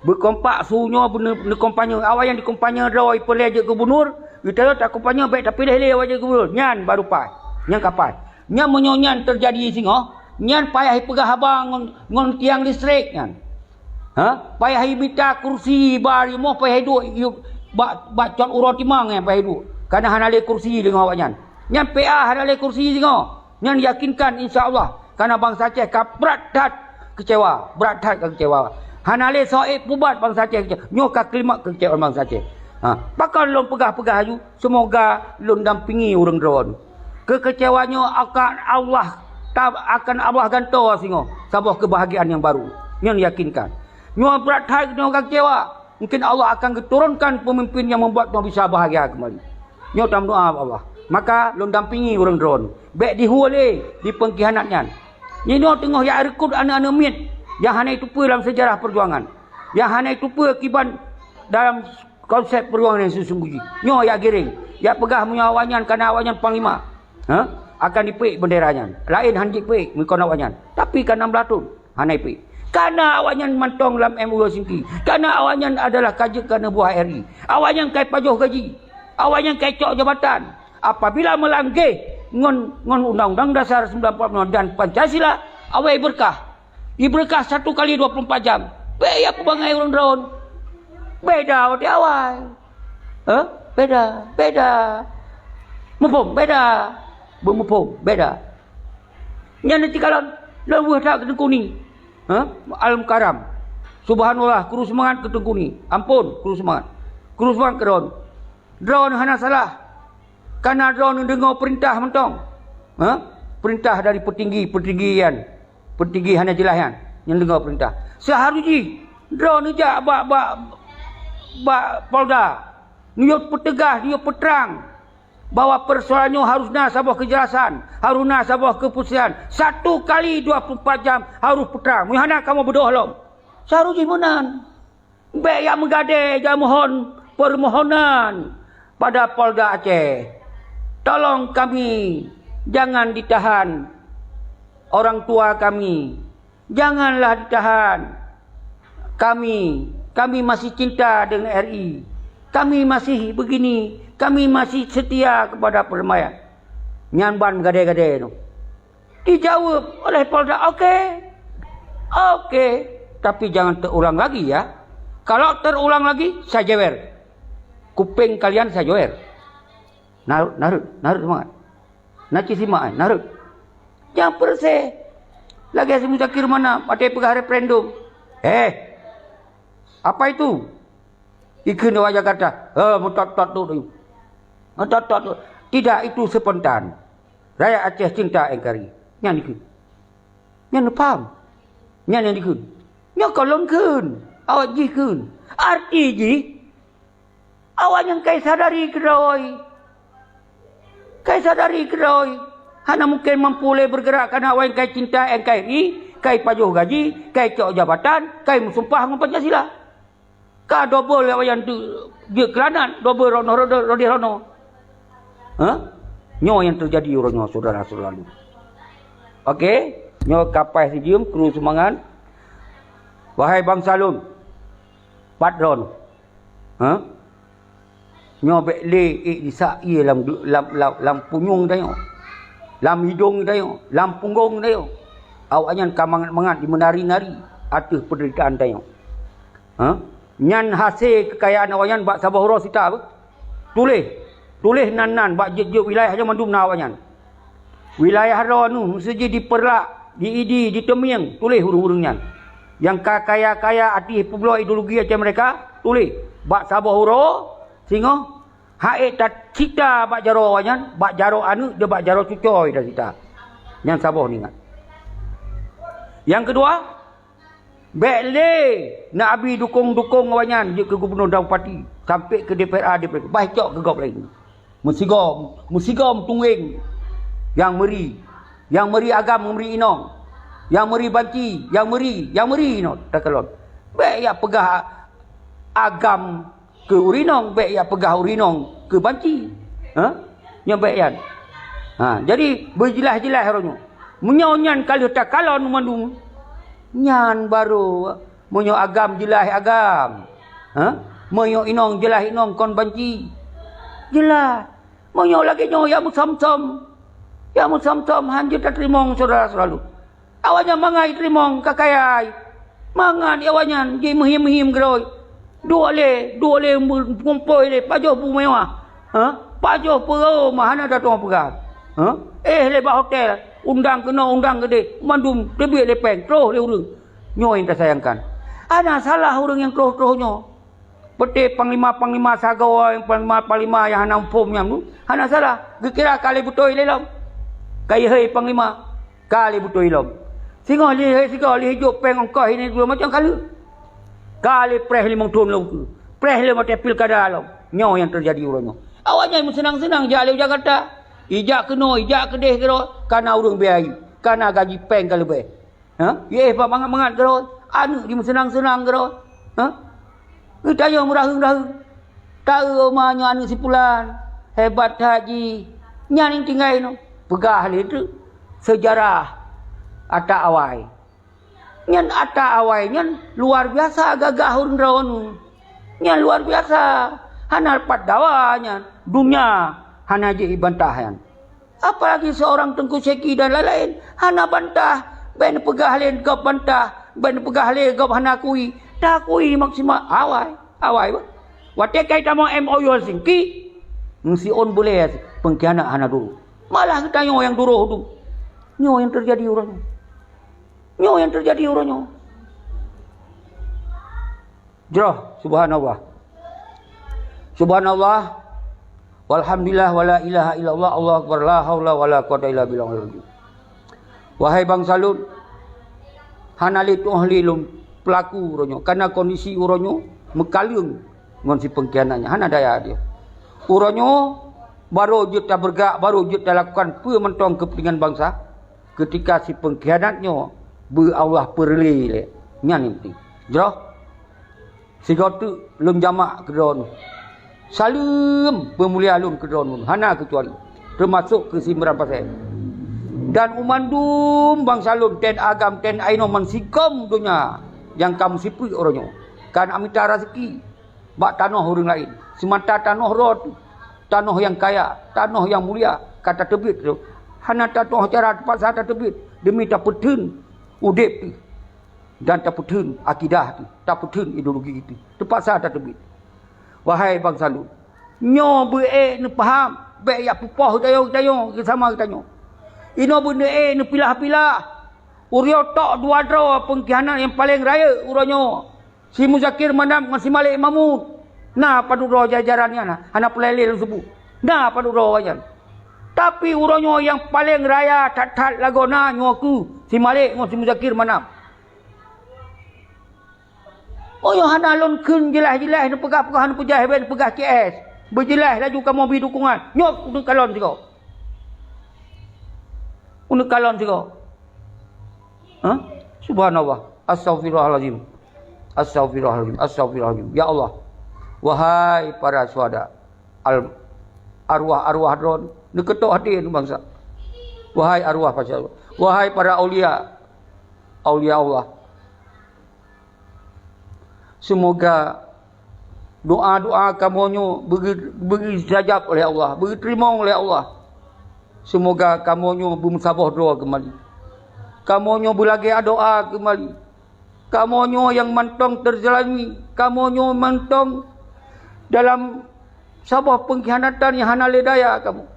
Beukompak su nyoe beune-, neukompanye. Awaknyan dikompanye droe ipeulée jeuet gubunur, geutanyoe takompanye bék tapiléh lé awaknyan jeuet gubunur. Nyan baru paih. Nyan ka paih. Nyan meunyoe nyan teujadi singoh, nyan payah ipeugah haba ngon, ngon tiang listrik nyan. Ha? Payah imita kursi ba rumoh, payah iduek, iduek bak, bak cot uroe timang nyan payah iduek. Kana hana lé kursi deungon awaknyan. Nyan P A hana lé kursi singoh. Nyan yakinkan, insya Allah, karena bansa Aceh ka brat that kecewa, brat that ka kecewa. Hana lé soe pubat bansa Aceh kecewa. Nyoe ka klimak kekecewaan bansa Aceh. Ha, pakon lôn peugah-peugah aju, semoga lôn dampingi ureuëng droe. Kekecewaan nyoe akan Allah ta-, akan Allah gantoe singoh saboh kebahagiaan yang baru. Nyan yakinkan. Nyoe brat that nyoe ka kecewa. Mungkin Allah akan geuturunkan pemimpin yang membuat nyoe bisa bahagia kembali. Nyoe tameudoá bak Allah. Maka lôn dampingi ureuëng droe. Bék dihue lé di pengkhianat nyan. Nyoe teungoh jak rekrut aneuk-aneuk miet nyang hana jiteupeue dalam sejarah perjuangan. Nyang hana jiteupeue kiban dalam konsep perjuangan yang sesungguhnya. Nyoe jak giring. Jak peugah meunyoe awaknyan kana awaknyan panglima. Ha? akan jipeuék bendera nyan. Laén hana jipeuék meukon awaknyan. Tapi ka nam blaih thon hana jipeuék. Karena awaknyan mantong lam M O U Helsinki. Karena awaknyan adalah ka jeuet keu aneuk buah R I. Awaknyan ka jipajoh gaji. Awaknyan ka jicok jabatan. Apabila meulangge ngon, ngon Undang-Undang Dasar sembilan puluh lima dan Pancasila, awai berkah. Iberkah satu kali dua puluh empat jam. Bék ya peubangai ureuëng droen. Beda watée awai. Hah? Beda, beda. Muphom, beda. Beumuphom, beda. Nyan nanti kalon lôn weueh that keu Teungku Ni. Hah? Al-Mukarram. Subhanallah, kru seumangat keu Teungku Ni. Ampôn, kru seumangat. Kru seumangat keu droen. Droen hana salah. Karena droen deungoe peurintah mantong. Hah? Peurintah dari peutinggi-peutinggi nyan. Peutinggi hana jeulaih nyan, nyang deungoe peurintah. Seuharus jih droeneuh jak bak, bak, bak Polda, neuyue peuteugah, neuyue peutrang bahwa peusoalan nyoe harus na saboh keujelasan, harus na saboh keuputusan. Satu kali dua puluh empat jam harus peutrang. Meunyo hana, kamoe beudôh lom. Seuharus jih meunan. Bék jak meugadée jak mohon permohonan pada Polda Aceh. Tolong kami, jangan ditahan orang tua kami. Janganlah ditahan kami. Kami masih cinta dengan R I. Kami masih begini. Kami masih setia kepada perdamaian. Nyan ban meugadée-gadée tu. Dijaweueb oleh Polda, "Oke. Oke. Tapi jangan terulang lagi, ya. Kalau terulang lagi, saya jewer. Kupéng kalian saya jewer." Narot, narot, narot seumangat. Na cit simak, eh, narot. Nyang peureuséh. Lagée si Muzakir Manaf, watée peugah referendum. "Eh, apa itu?" Ikheun awak Jakarta, "Eh, meutot-tot tu." Meutot-tot tu. "Tidak, itu spontan. Rakyat Aceh cinta N K R I." Nyan dikheun. Nyan paham. Nyan nyang dikheun. Nyoe kon lôn kheun. Awak jih kheun. Arti jih, awaknyan kai sadari keudroe. Kai sadari keudroe. Hana mungken mampu lé bergerak karena awaknyan kai cinta N K R I, kai pajoh gaji, kai cok jabatan, kai meusumpah ngon Pancasila. Ka dobel awaknyan tu jeuet keu lanat, dobel ronoe, ronoe, ronoe. Hah? Nyoe nyang teujadi uroe nyoe, syedara-syedara lôn. Oke, nyoe kapai sijeuem, kru seumangat. Wahai bansa lôn, pat droeneuh. Hah? Nyoe bék lé ék jisak ié lam, lam, lam, lam punyueng tanyoe, lam idong tanyoe, lam punggong tanyoe. Awaknyan ka mangat-mangat jimeunari-nari ateueh peundeuritaan tanyoe. Ha? Nyan hasé keukayaan awaknyan bak saboh uroe sita beuh. Tuléh, tuléh nan-nan bak jeuet-jeuet wilayah nyoe mandum na awaknyan. Wilayah droeneuh meuseujid dipeurlak, diidi, diteumieng, tuléh ureuëng-ureuëng nyan. Nyang ka kaya-kaya ateueh peubloe ideologi Aceh Merdeka, tuléh. Bak saboh uroe singoh, han ék tacita bak jaroe awaknyan, bak jaroe aneuëk, dan bak jaroe cucoe tacita. Nyan saboh neuingat. Nyang keudua, bék lé neuabi dukong-dukong awaknyan jeuet keu gubunur dan bupati, sampoe keu D P R A, D P R D, bah cok keu gob laén. Meusigoe, meusigoe meutunggeng nyang meuri, nyang meuri agam ngon meuri inong, nyang meuri banci, nyang meuri, nyang meuri inoe takalon. Bék jak peugah agam keu ureuëng inong, bék jak peugah ureuëng inong keu banci. Ha? Nyoe bék nyan. Ha, jadi beujeulaih-jeulaih uroe nyoe. Meunyoe nyan ka lheueh takalon mandum, nyan barô meunyoe agam jeulaih agam. Ha? Meunyoe inong jeulaih inong kon banci. Jeulaih. Meunyoe lagée nyoe jak meusöm-söm. Jak meusöm-söm han jeuet tateurimong syedara-syedara lôn. Awaknyan mangat jiteurimong ka kaya. Mangat awaknyan jimeuhiem-hiem keudroe. Duek lé, duek lé meugumpôi lé pajoh bu mewah. Ha? Pajoh peureume hana tatueng peugah. Ha? Éh lé bak hotel, undang keunoe, undang keudeh, mandum teubiet lé péng, troh lé ureuëng. Nyoe nyang tasayangkan. Hana salah ureuëng nyang troh-troh nyoe. Peuté panglima-panglima sagoe, panglima-panglima nyang hana muphom nyan tu, hana salah. Geukira ka lé beutôi lé lom. Ka jihôi panglima, ka lé beutôi lom. Singoh lé jihôi sigoe, lé jijok péng ongkoh ini dua macam kali. Ka lé preh limong thon lom keue. Preh lé watée pilkada lom. Nyoe nyang teujadi uroe nyoe. Awaknyan meuseunang-seunang jak lé u Jakarta. Ijak keunoe, ijak keudeh keudroe, kana ureuëng biaya, kana gaji péng ka leubeh. Ha? Yeh, bak mangat-mangat keudroe, aneuëk jimeuseunang-seunang keudroe. Ha? Geutanyoe meuraheueng-raheueng. Taeu ma nyoe aneuëk si pulan, hebat that jih. Nyan nyang tinggai nyoe. Peugah lé teuk seujarah ata awai. Nyan ata awai nyan luar biasa gagah ureuëng droeneuh. Nyan luar biasa. Hana pat dawa nyan. Dunia hana jibantah nyan. Apalagi seorang Teungku Syeki dan lain-lain. Hana bantah. Bék neupeugah lé gob bantah. Bék neupeugah lé gob hana akui. Takui maksimal awai. Awai bah. Watée kai tamong M O U Helsinki, meusiôn bulée peungkhianat hana duroe. Malah geutanyoe nyang duroe tu. Nyoe nyang teujadi uroe nyoe. Nyoe nyang teujadi uroe nyoe. Jroh, subhanallah. Subhanallah. Walhamdulillah, wala ilaha illallah, Allahu akbar, la haula wala quwata illa billah. Wahai bansa lôn, hana lé tuoh lé lôn peulaku uroe nyoe, karena kondisi uroe nyoe meukaleueng ngon si peungkhianat nyan, hana daya dia. Uroe nyoe barô jeuet tabeureugerak, barô jeuet talakukan peue mantong keupeuntengan bansa, keutika si peungkhianat nyoe beu Allah peureulée lé. Nyan nyang penting. Jroh. Sigoe teuk lôn jamak keu droeneuh. Saleuem peumulia lôn keu droeneuh, hana keucuali, teumasok keu si Imran Pasé. Dan u mandum bansa lôn, tén agam, tén inoe, meusigom donya nyang ka meusipreuk uroe nyoe, ka na mita raseuki bak tanoh ureuëng laén. Seumata tanoh droe teuh, tanoh nyang kaya, tanoh nyang mulia, ka tateubiet droe. Hana tanoh cara teupaksa tateubiet deumi tapeutheun udeb teuh. Dan tapeutheun akidah teuh, tapeutheun ideologi teuh, teupaksa tateubiet. Wahai bansa lôn, nyoe beu ék neupaham, bék jak peupoh geutanyoe-geutanyoe, geusama geutanyoe. Inoe beu ék neupilah-pilah. Uroe tok dua droe peungkhianat nyang paleng rayeuk uroe nyoe, si Muzakir Manaf ngon si Malik Mahmud. Na padub droe jajaran nyan, hana peureulée lôn seubut. Na padub droe awaknyan. Tapi uroe nyoe nyang paleng raya that-that lagoe na nyoe keuh si Malik ngon si Muzakir Manaf. Oh, nyoe hana lôn kheun jeulaih-jeulaih, neupeugah-peugah, neupeujah, neupeugah C S. Beujeulaih laju kamoe bri dukungan. Nyoe uneuk kalon sigoe. Uneuk kalon sigoe. Hah? Subhanallah. Astaghfirullahalazim. Astaghfirullahalazim. Astaghfirullahalazim. Ya Allah. Wahai para syuhada. Al-, arwah-arwah droe. Neukeutok hati bansa. Wahai arwah para syuhada. Wahai para aulia. Aulia Allah. Seumoga doa-doa kamoe nyoe beugeu-, beugeustajab lé Allah, beugeuteurimong lé Allah. Seumoga kamoe nyoe beumeusaboh droe keumali. Kamoe nyoe beulagée doa keumali. Kamoe nyoe nyang mantong teuzalimi. Kamoe nyoe mantong dalam saboh peungkhianatan nyang hana lé daya kamoe.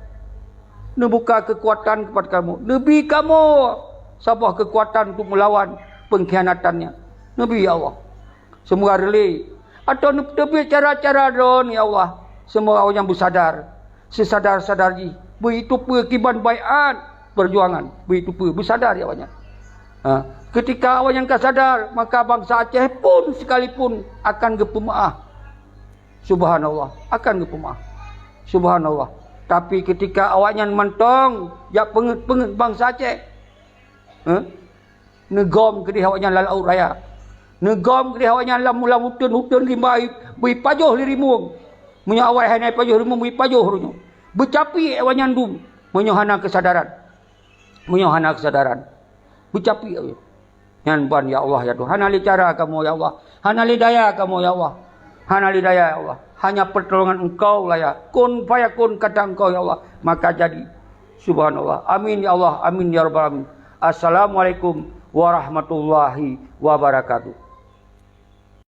Neubuka keukuatan keupada kamoe. Neubi kamoe saboh keukuatan untuk meulawan peungkhianatan nyan. Neubi, ya Allah. Seumoga reulée. Atau neuteubiet cara-cara droe, ya Allah. Seumoga awaknyan beusadar. Seusadar-sadar jih. Beuteupeue kiban baiat perjuangan. Beuteupeue. Beusadar, ya awaknyan. Ha. Keutika awaknyan ka sadar, maka bansa Aceh pun sekalipun akan geupeumeu'ah. Subhanallah, akan geupeumaaf. Subhanallah. Tapi keutika awaknyan mantong jak peungeuet-peungeuet bansa Aceh, eh, neugom keudeh awaknyan lam laôt raya. Neugom keudeh awaknyan lam, lam uteuen-uteuen rimba, beuipajoh lé rimueng. Meunyoe awai hana ipajoh rimueng, beuipajoh uroe nyoe. Beucapiek awaknyan dum meunyoe hana keusadaran. Meunyoe hana keusadaran, beucapiek awaknyan. Nyan ban, ya Allah, ya Tuhan. Hana lé cara kamoe, ya Allah. Hana lé daya kamoe, ya Allah. Hana lé daya, ya Allah. Hanya pertolongan Engkau lah, ya. Kun fayakun kata Engkau, ya Allah. Maka jadi. Subhanallah. Amin, ya Allah. Amin, ya Rabbal Alamin. Assalamualaikum warahmatullahi wabarakatuh.